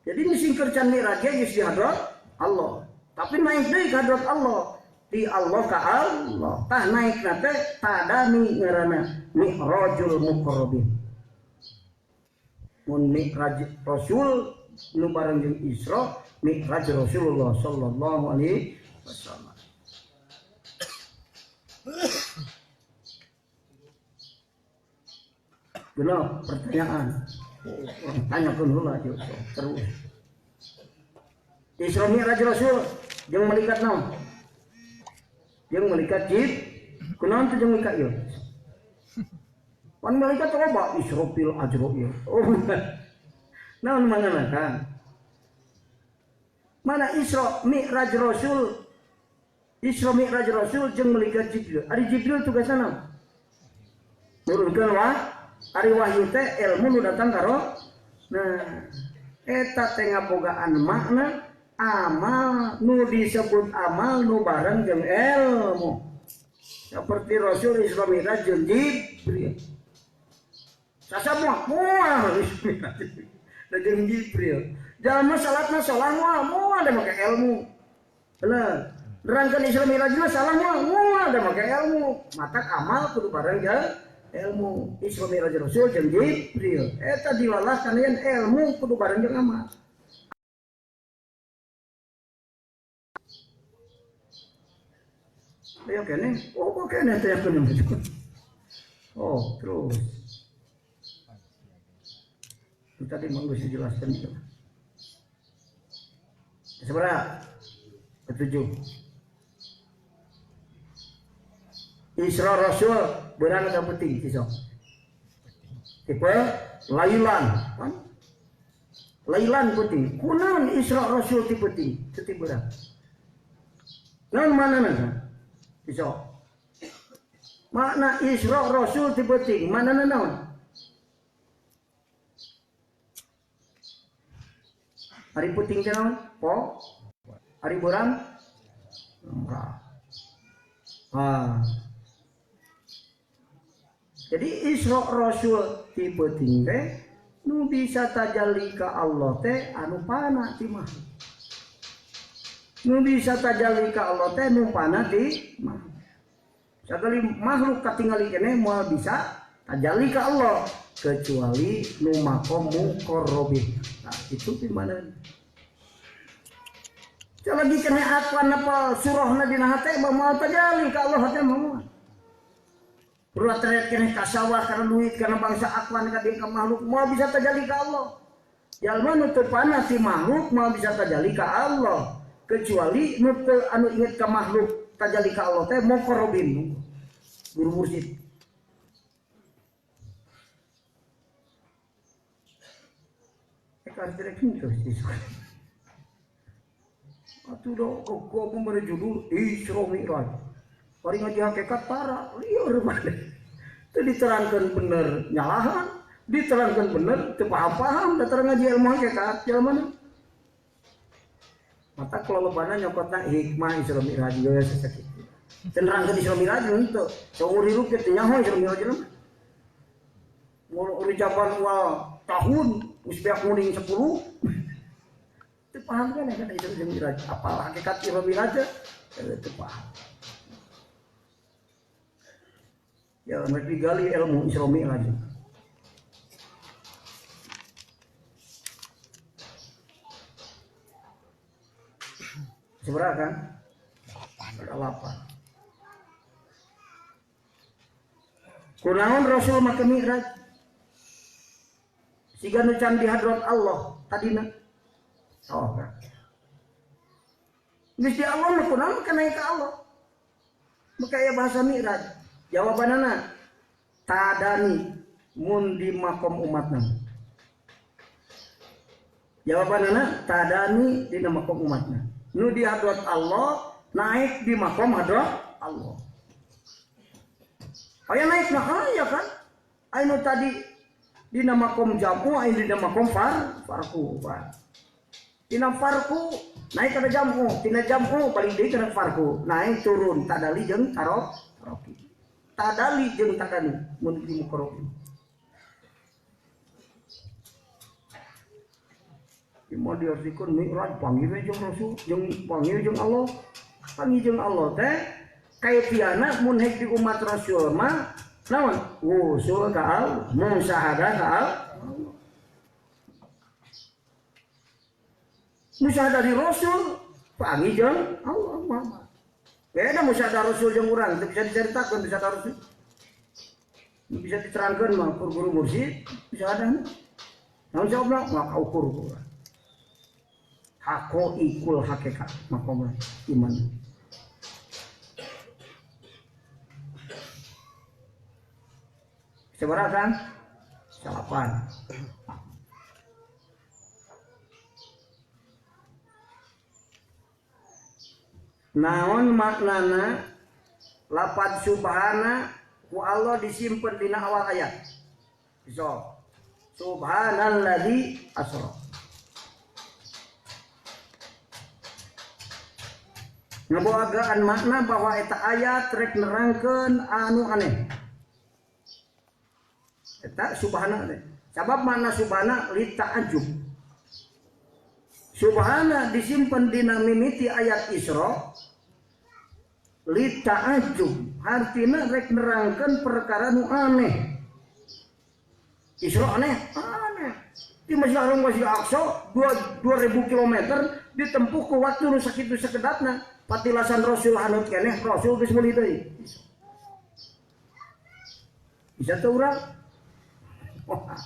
Jadi misingkeun can mi'raj ge geus di hadrat Allah. Tapi naik deui ka hadrat Allah. Di Allah ka Allah. Tah naikna teh tadani ngaranna mi'rajul muqarrabin. Mun mi'raj Rasul nu bareng jeung Isra, mi'raj Rasulullah sallallahu alaihi wasallam. Genap pertanyaan. Tanyakeun heula terus. Isra Mi'raj Rasul jeung malaikat naon? Jeung malaikat Jib, kunaon teh jeung Mikail? Pan malaikat loba Israfil Azrail. Oh. Naon mangana kan? Mana Isra Mi'raj Rasul? Isra Mi'raj Rasul jeung malaikat Jibril. Ari Jibril tugasna naon? Nurunkeun wah, ari wahyu teh ilmu nu datang karo. Nah, eta teh ngabogaan makna amal nu disebut amal nu bareng jeung ilmu. Seperti Rasul Isra Mi'raj jeung Jibril. Sasamua moal da jeung Jibril. Jalma salatna salah moal, moal da make ilmu. Bener. Nerangkeun Isra Mi'raj mah salah moal, moal da make ilmu. Matak amal kudu bareng jeung ilmu. Isra Mi'raj Rasul jeung Jibril. Eta dilalah kana ilmu kudu bareng jeung amal. Ayo kene, oh kok kene teh kene. Oh, terus. Itu tadi mau geus dijelaskan itu. Seberapa? Ketujuh. Isra Rasul beurang atau penting sisok. Tipe lailan kan? Lailan penting. Kunaon Isra Rasul ti penting? Teu ti beurang. Naon manana? Sisok. Makna Isra Rasul ti penting, manana naon? Hari penting teh naon? Po. Hari beurang? Enggak. Ah. Jadi Isra Rasul ti penting teh nu bisa tajalli ka Allah teh anu pana ti mah. Nu bisa tajalli ka Allah teh nu pana ti mah. Sakali makhluk katingali keneh moal bisa tajalli ka Allah kecuali nu maqam muqarrabin. Nah, itu di mana? Lagi keneh akuan apa surahna dina hate moal tajalli ka Allah teh moal. Ulah teriak keneh ka sawah karena duit karena bangsa akuan ka dieu ka makhluk moal bisa tajalli ka Allah. Jalma nu teu pana ti makhluk moal bisa tajalli ka Allah kecuali nu teu anu inget ka makhluk tajalli ka Allah teh muqarrabin guru mursyid. Eka direk henteu sih. Atuh do gua mere judul Isra Mi'raj. Bari ngaji hakikat para lieur maneh. Teu diterangkeun bener nyalahan, diterangkeun bener teu paham-paham da ngaji ilmu hakikat jalma mana. Mata kalolobana nyokotna hikmah Isra Mi'raj geus sakitu. Teu nerangkeun Isra Mi'raj henteu. Saumur hirup teh nyaho Isra Mi'raj mah. Mun ucapan wal tahun geus beak muning 10. Teu paham kan ya Isra Mi'raj. Apa hakikat Isra Mi'raj teu paham. Ya mereka digali ilmu Isra Mi'raj. Seberapa kan? 8. Kunaon Rasul make Mi'raj? Siga nu can di hadrat Allah tadina. Oh kan. Geus di Allah mah kunaon make naik ka Allah? Make aya bahasa Mi'raj. Jawabanana tadani mun di makom umatna. Jawabanana tadani di makom umatna. Nu di hadrat Allah naik di makom hadrat Allah. Aya naik mah aya kan? Anu tadi di makom jamu, aya di makom farku. Dina farku naik kana jamu, tina jamu paling deui kana farku, naik turun tadali jeung taroki. Tadali jeung tadani mun di muqarrabin. Ieu diartikeun Mi'raj panggih we jeung Rasul, jeung panggih jeung Allah. Panggih jeung Allah teh kaifiana mun hek di umat Rasul mah naon? Wusul ka Allah, musyahadah ka Allah. Musyahadah di Rasul panggih jeung Allah Muhammad. Beda musyahadah Rasul jeung urang, teu bisa diceritakeun musyahadah Rasul. Bisa diterangkeun mah kur guru mursyid musyahadah. Naon jawabna? Maka ukur urang. Haqaiqul hakikat maqam iman. Sabaraha kan? 8. Naon maknana lapad subhana ku Allah disimpen dina awal ayat. So, subhanalladzi asra. Ngabogaan makna bahwa eta ayat rek nerangkeun anu aneh. Eta subhana teh. Sabab makna subhana li ta'ajjub. Subhana disimpen dina mimiti ayat Isra li ta'ajjub, artina rek nerangkeun perkara nu aneh. Isra aneh, aneh. Di Masjidil Haram Masjidil Aqsa 2000 km ditempuh ku waktu nu sakitu sakedapna. Patilasan Rasul hanut keneh, Rasul geus meuli deui. Bisa teu urang? Wah,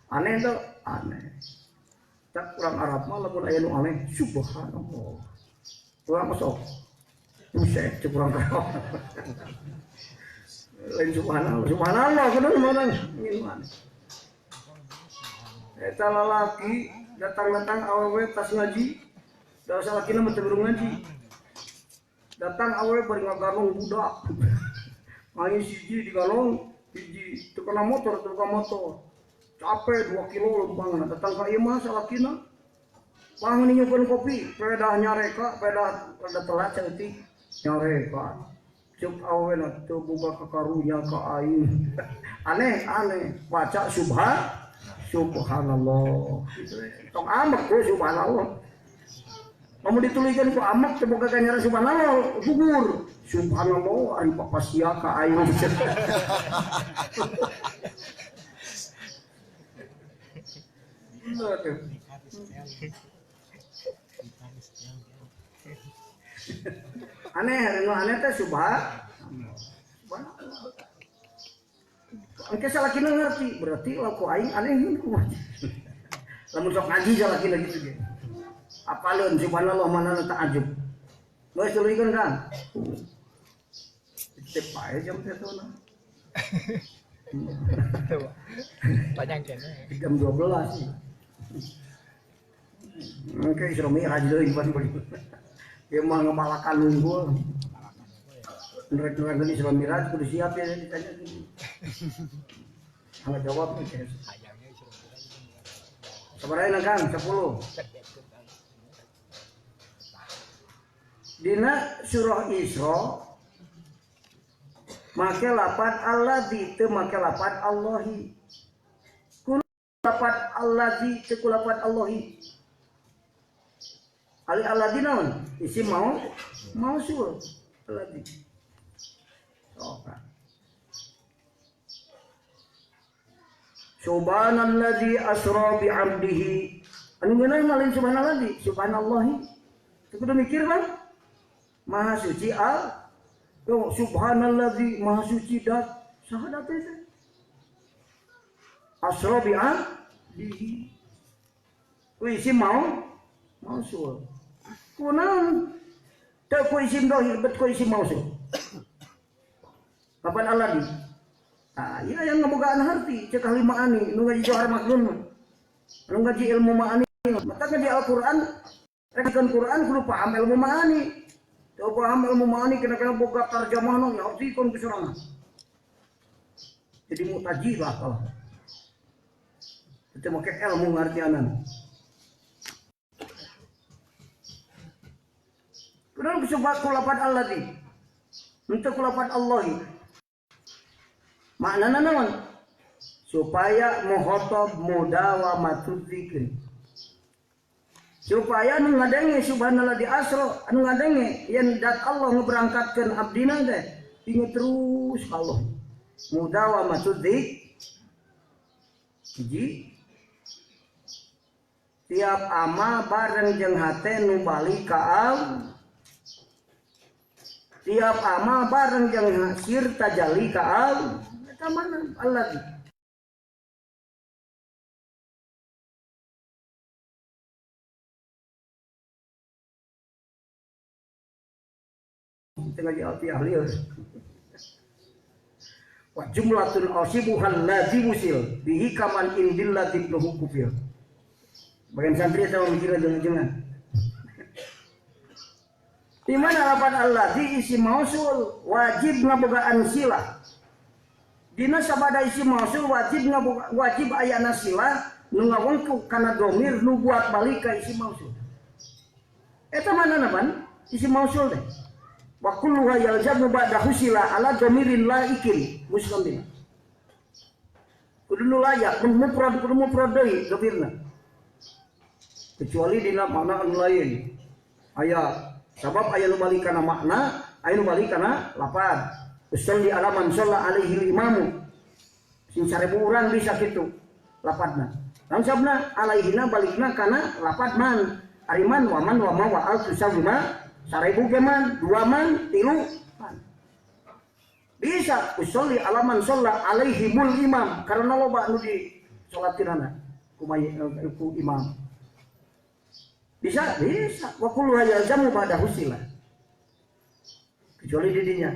aneh tuh, aneh. Tak urang Arab mah lamun aya nu aneh, subhanallah. Urang masuk. Buset, cek urang kau. Lain subhanallah, subhanallah kudu mana ngin. Eta lalaki datang-datang awewe tas ngaji. Da salakina mah teu ngaji. Datang awewe bari ngagalong budak. Aing siji digalong, hiji teu kana motor, teu kana motor. Capek 2 kilo lempangna, datang ka imah salakina. Pang ninyukeun kopi, pedah nyareka, pedah rada telat saeutik nyareka. Cuk awena teu boga kakarunya ka aing. Aneh, aneh. Baca subhanallah. Tong amek ku subhanallah. Kamu ditulikeun ku amek teu boga ganjaran subhanallah, gugur. Subhanallah ari papasia ka aing. Aneh, nu aneh teh subhanallah. Engke salakina ngerti, berarti laku aing aneh kumaha. Lamun sok ngaji salakina kitu ge. Apaleun subhanallah mana ta'ajub. Geus tuluykeun Kang. Teh pae jam teh tona. Panjang kene. Jam 12. Engke Isra Mi'raj deui pas begitu. Dia mah ngemalakan unggul. Nerek-nerek Isra Mi'raj kudu siap ya ditanya. Enggak jawab nih. Sabaraha Kang? 10. Dina surah Isra make lapat alladzi teu make lapat Allahi. Ku lapat alladzi teu ku lapat Allahi. Ali alladzi naon? Isim mau mausul alladzi. Sok. Subhanalladzi asra bi 'abdihi. Anu ngeunah mah lain subhanalladzi, subhanallahi. Teu kudu mikir kan? Maha suci al. Yo subhanalladzi maha suci dat saha dat teh? Asra bi 'abdihi. Ku isim mau mausul. Kunaon teu ku isim dohir bet ku isim mausul. Kapan alladzi? Ah, iya yang ngebogaan harti cek ahli ma'ani nu ngaji johar maknun mah. Nu ngaji ilmu ma'ani mata ngaji Al-Qur'an, rekan Qur'an kudu paham ilmu ma'ani. Teu paham ilmu ma'ani kena-kena boga tarjamahna ngartikeun ku sorangan. Jadi mutajilah kalau. Teu make ilmu ngartianan. Kunaon kusebab kulapan alladzi? Henteu kulapan Allahi. Maknana naon? Supaya muhotob mudawamatud dzikri. Supaya anu ngadenge subhanallah di asra, anu ngadenge yen dat Allah ngeberangkatkeun abdina teh inget terus Allah. Mudawamatud dzikri. Hiji tiap amal bareng jeung hate nu balik ka Allah. Tiap amal bareng jeung sir tajali ka Allah. Eta mana Allah. Tengah jawab ahli. Wa jumlatun asibuhal ladzi wusil bihi kaman indillati ibnuhu kufil. Bagian santri sama mikiran jangan-jangan. Di mana lapan alladzi isi mausul wajib ngabogaan sila. Dina sabada isi mausul wajib ngaboga, wajib ayana sila nu ngawengku kana domir nu buat balik ka isi mausul. Eta mana napan? Isi mausul teh. Wa kulluha yalzamu ba'dahu sila ala domirin laikin muslimin. Kudu nu layak, mun mufrad kudu mufrad deui domirna. Kecuali dina makna anu lain. Aya sabab aya nu balik kana makna, aya nu balik kana lapad. Usolli ala man shalla alaihi imamu. Sing 1000 urang bisa kitu lapadna. Lamun sabna alaihina balikna kana lapad man. Ari man wa man wa ma wa al tusawima 1000 ge man, 2 man, 3 man. Bisa usolli ala man shalla alaihi mul imam karena loba nu di salatirana ku imam. Bisa, bisa. Wa kullu yalzamu ba'da husila. Kecuali didinya.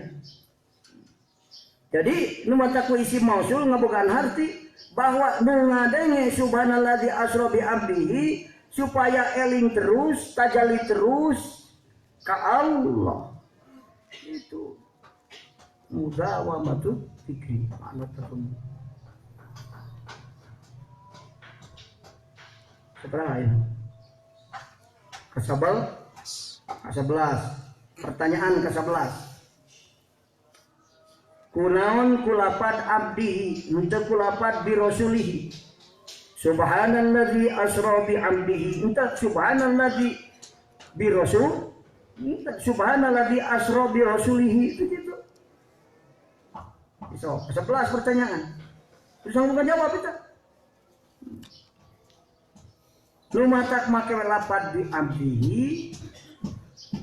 Jadi nu mata ku isi mausul ngabogaan harti bahwa nu ngadenge subhanalladzi asra bi abdihi supaya eling terus, tajali terus ka Allah. Itu mudawamatu dzikri makna tertentu. Seberapa ini? Ke-11. Pertanyaan ke-11. Kunaon kulapat abdihi henteu kulapat bi rasulihi. Subhanalladzi asra bi abdihi henteu subhanalladzi bi rasul subhanalladzi asra bi rasulihi itu gitu. So, ke-11 pertanyaan. Terus bukan jawab itu. Nu matak make lapat bi abdihi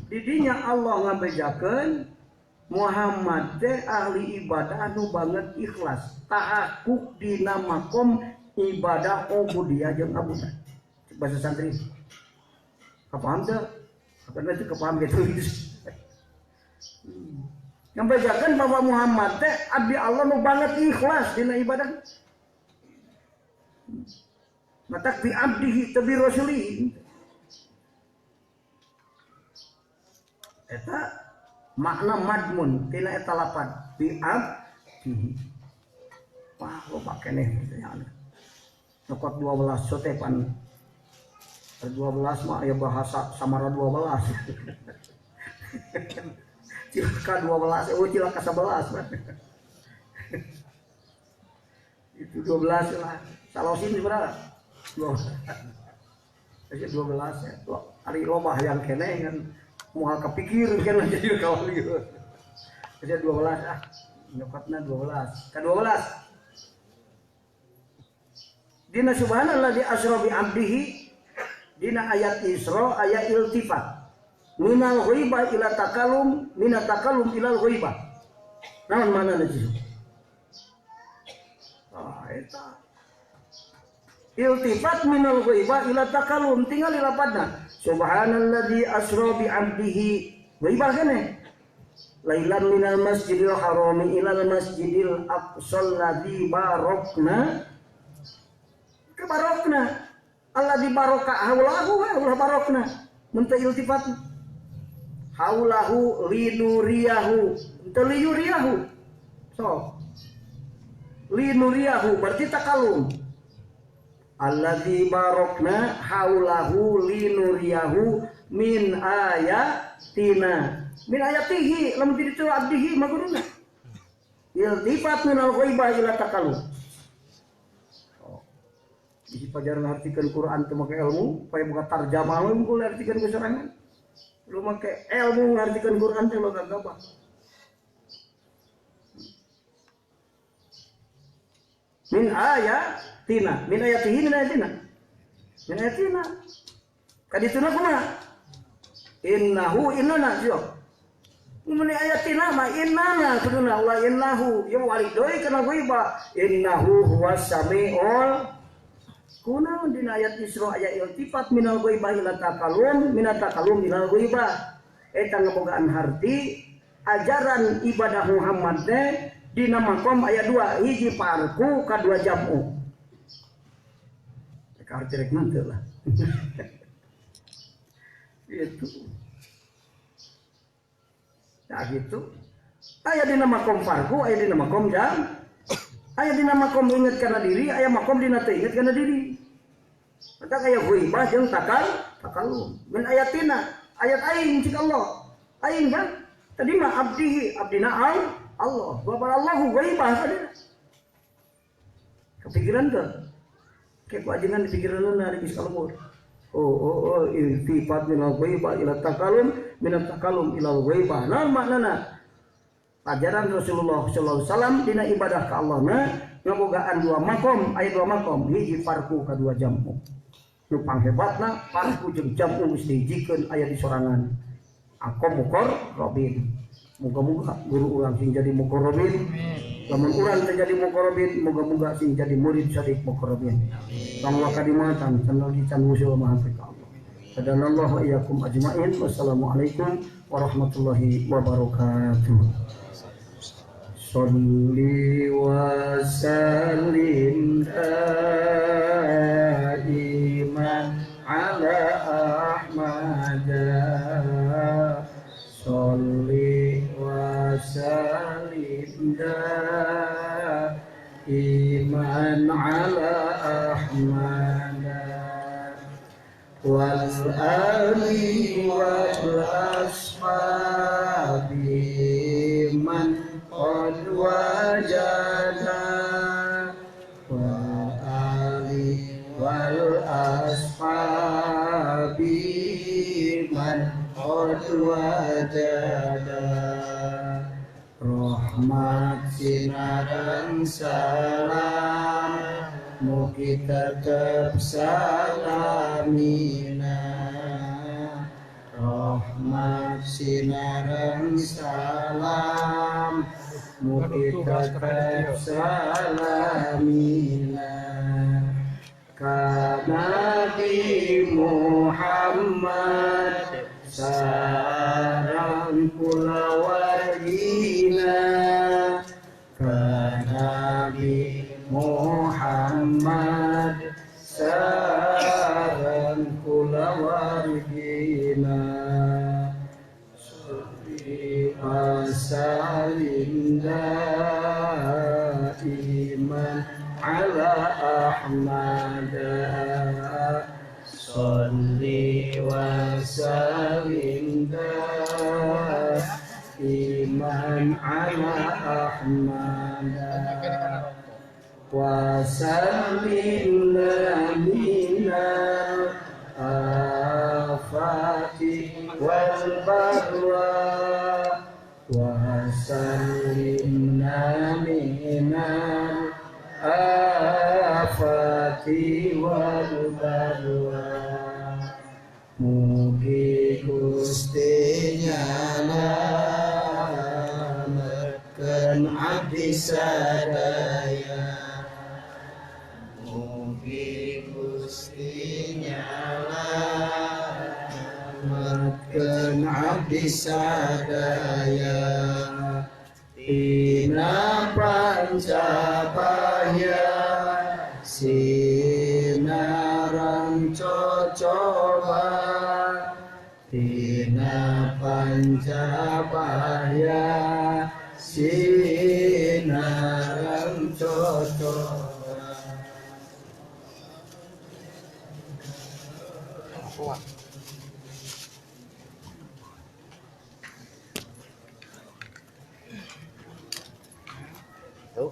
didinya Allah ngabejakeun Muhammad teh ahli ibadah anu banget ikhlas tahakuk dina makom ibadah ubudiyah jeung abudah. Bahasa santri. Kapaham teu? Karena itu kepaham gitu. Ngabejakeun bahwa Muhammad teh abdi Allah nu banget ikhlas dina ibadah. Matak bi abdihi teu bi rasulihi. Eta makna madmun tina eta lapan bi abdihi. Wah, loba keneh pertanyaan. Nyokot 12 sote pan. 12 mah aya bahasa samara 12. Cilaka 12, oh cilaka 11. Itu 12 lah. Salosin berapa? 12. Jadi 12 ya. Ari loba hayang keneh kan moal kepikir kan jadi kawan gitu. Jadi 12 ah. Nyokotna 12. Ka 12. Dina subhanalladzi asra bi abdihi dina ayat Isra ayat iltifat. Minal ghaibah ila takalum, minat takalum ilal ghaibah. Naon mana itu? Ah eta. Iltifat minal ghaibah ila takalum tinggal dilapadna. Subhanalladzi asra bi abdihi ghaibah keneh. Lailan minal masjidil harami ilal masjidil aqsal ladzi barokna. Ke barokna. Alladzi baraka haulahu ulah barokna. Mun teu iltifat haulahu linuriyahu teu liyuriyahu. So linuriyahu berarti takalum. Alladzi barokna haulahu linuriyahu min ayatina. Min ayatihi lamun ditu abdihi maguruna. Iltifat minal ghaibah ila takalum. Di pajar ngartikeun Quran teu make ilmu, supaya buka tarjamah we mungkul ngartikeun ku sorangan. Lu make ilmu ngartikeun Quran teh lo gagabah. Min ayatina, min ayatihi min ayatina. Min ayatina. Kadituna kumaha? Innahu innana sio. Mun ayatina ma innana kuduna ulah innahu, ya walik deui kana ghaibah. Innahu huwas samiul. Kunaon dina ayat Isra ayat iltifat minal ghaibah ila takalum minat takalum ilal ghaibah. Eta ngabogaan harti ajaran ibadah Muhammad teh dina makom ayat 2 hiji parku kadua jamu. Rek arti rek henteu lah. Itu. Nah gitu. Aya dina makom parku, aya dina makom jam. Aya dina makom inget kana diri, aya makom dina teu inget kana diri. Maka aya ghaibah jeung takalum. Min ayatina, ayat aing cik Allah. Aing kan tadi mah abdihi, abdina Allah. Bapak Allahu ghaibah tadi. Kepikiran teu? Kayak ku ajengan dipikiranna ari geus kalembur. Oh, iltifat minal ghaibah ila takalum, minat takalum ilal ghaibah. Naon maknana? Ajaran Rasulullah sallallahu alaihi wasallam dina ibadah ka Allah na ngabogaan dua makom, aya dua makom, hiji farku kadua jamu. Nu panghebatna farku jeung jamu geus dihijikeun aya di sorangan. Aku muqarrabin. Muga-muga guru urang sing jadi muqarrabin. Lamun urang teu jadi muqarrabin, muga-muga sing jadi murid sadik muqarrabin. Tong wakadimatan can lagi can wusul maha ka Allah. Hadanallahu wa iyyakum ajmain. Wassalamualaikum warahmatullahi wabarakatuh. Sholli wa sallim daiman ala Ahmad. Sholli wa sallim daiman ala Ahmad wal ali wal ashabi man qad wajada wa ali wal ashabi man qad wajada. Rahmat sinaran salam mugi tetep salamina. Rahmat sinaran salam mugi tetep salamina. Ka Nabi Muhammad sareng kulawargina. Ka Nabi Muhammad sareng kulawargina. Sholli wa sallim daiman ala Ahmad. Sholli wa sallim daiman ala Ahmad. Wa sallimna minal afati wal balwa. Wa sallimna minal afati wal balwa. Mugi Gusti nyalametkeun abdi sadaya. Mugi Gusti nyalametkeun abdi sadaya. Tina pancabaya sinarang cocoba. Tina pancabaya sinarang cocoba. Tuh.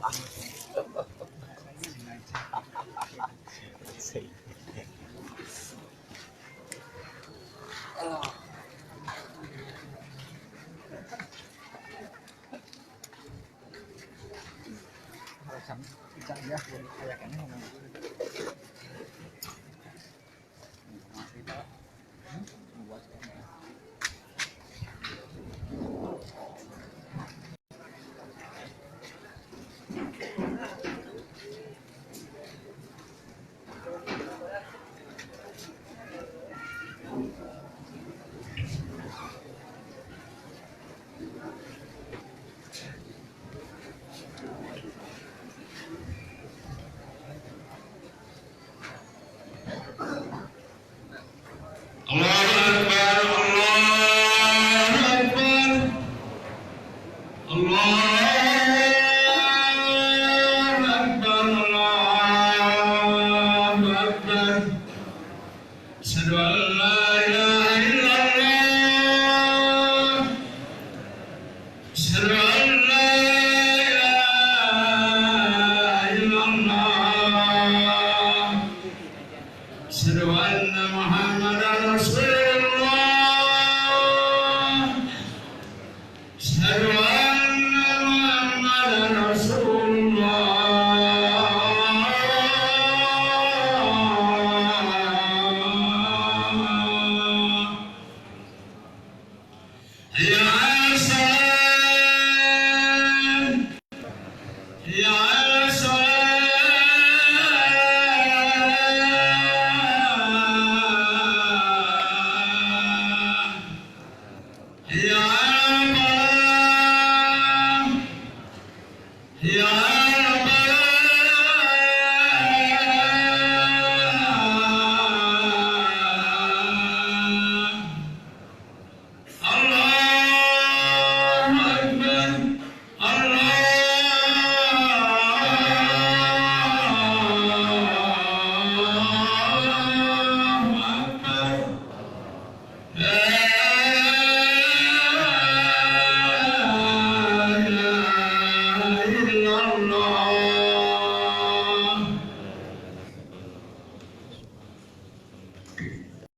Asyhadu anna Muhammadan Rasulullah.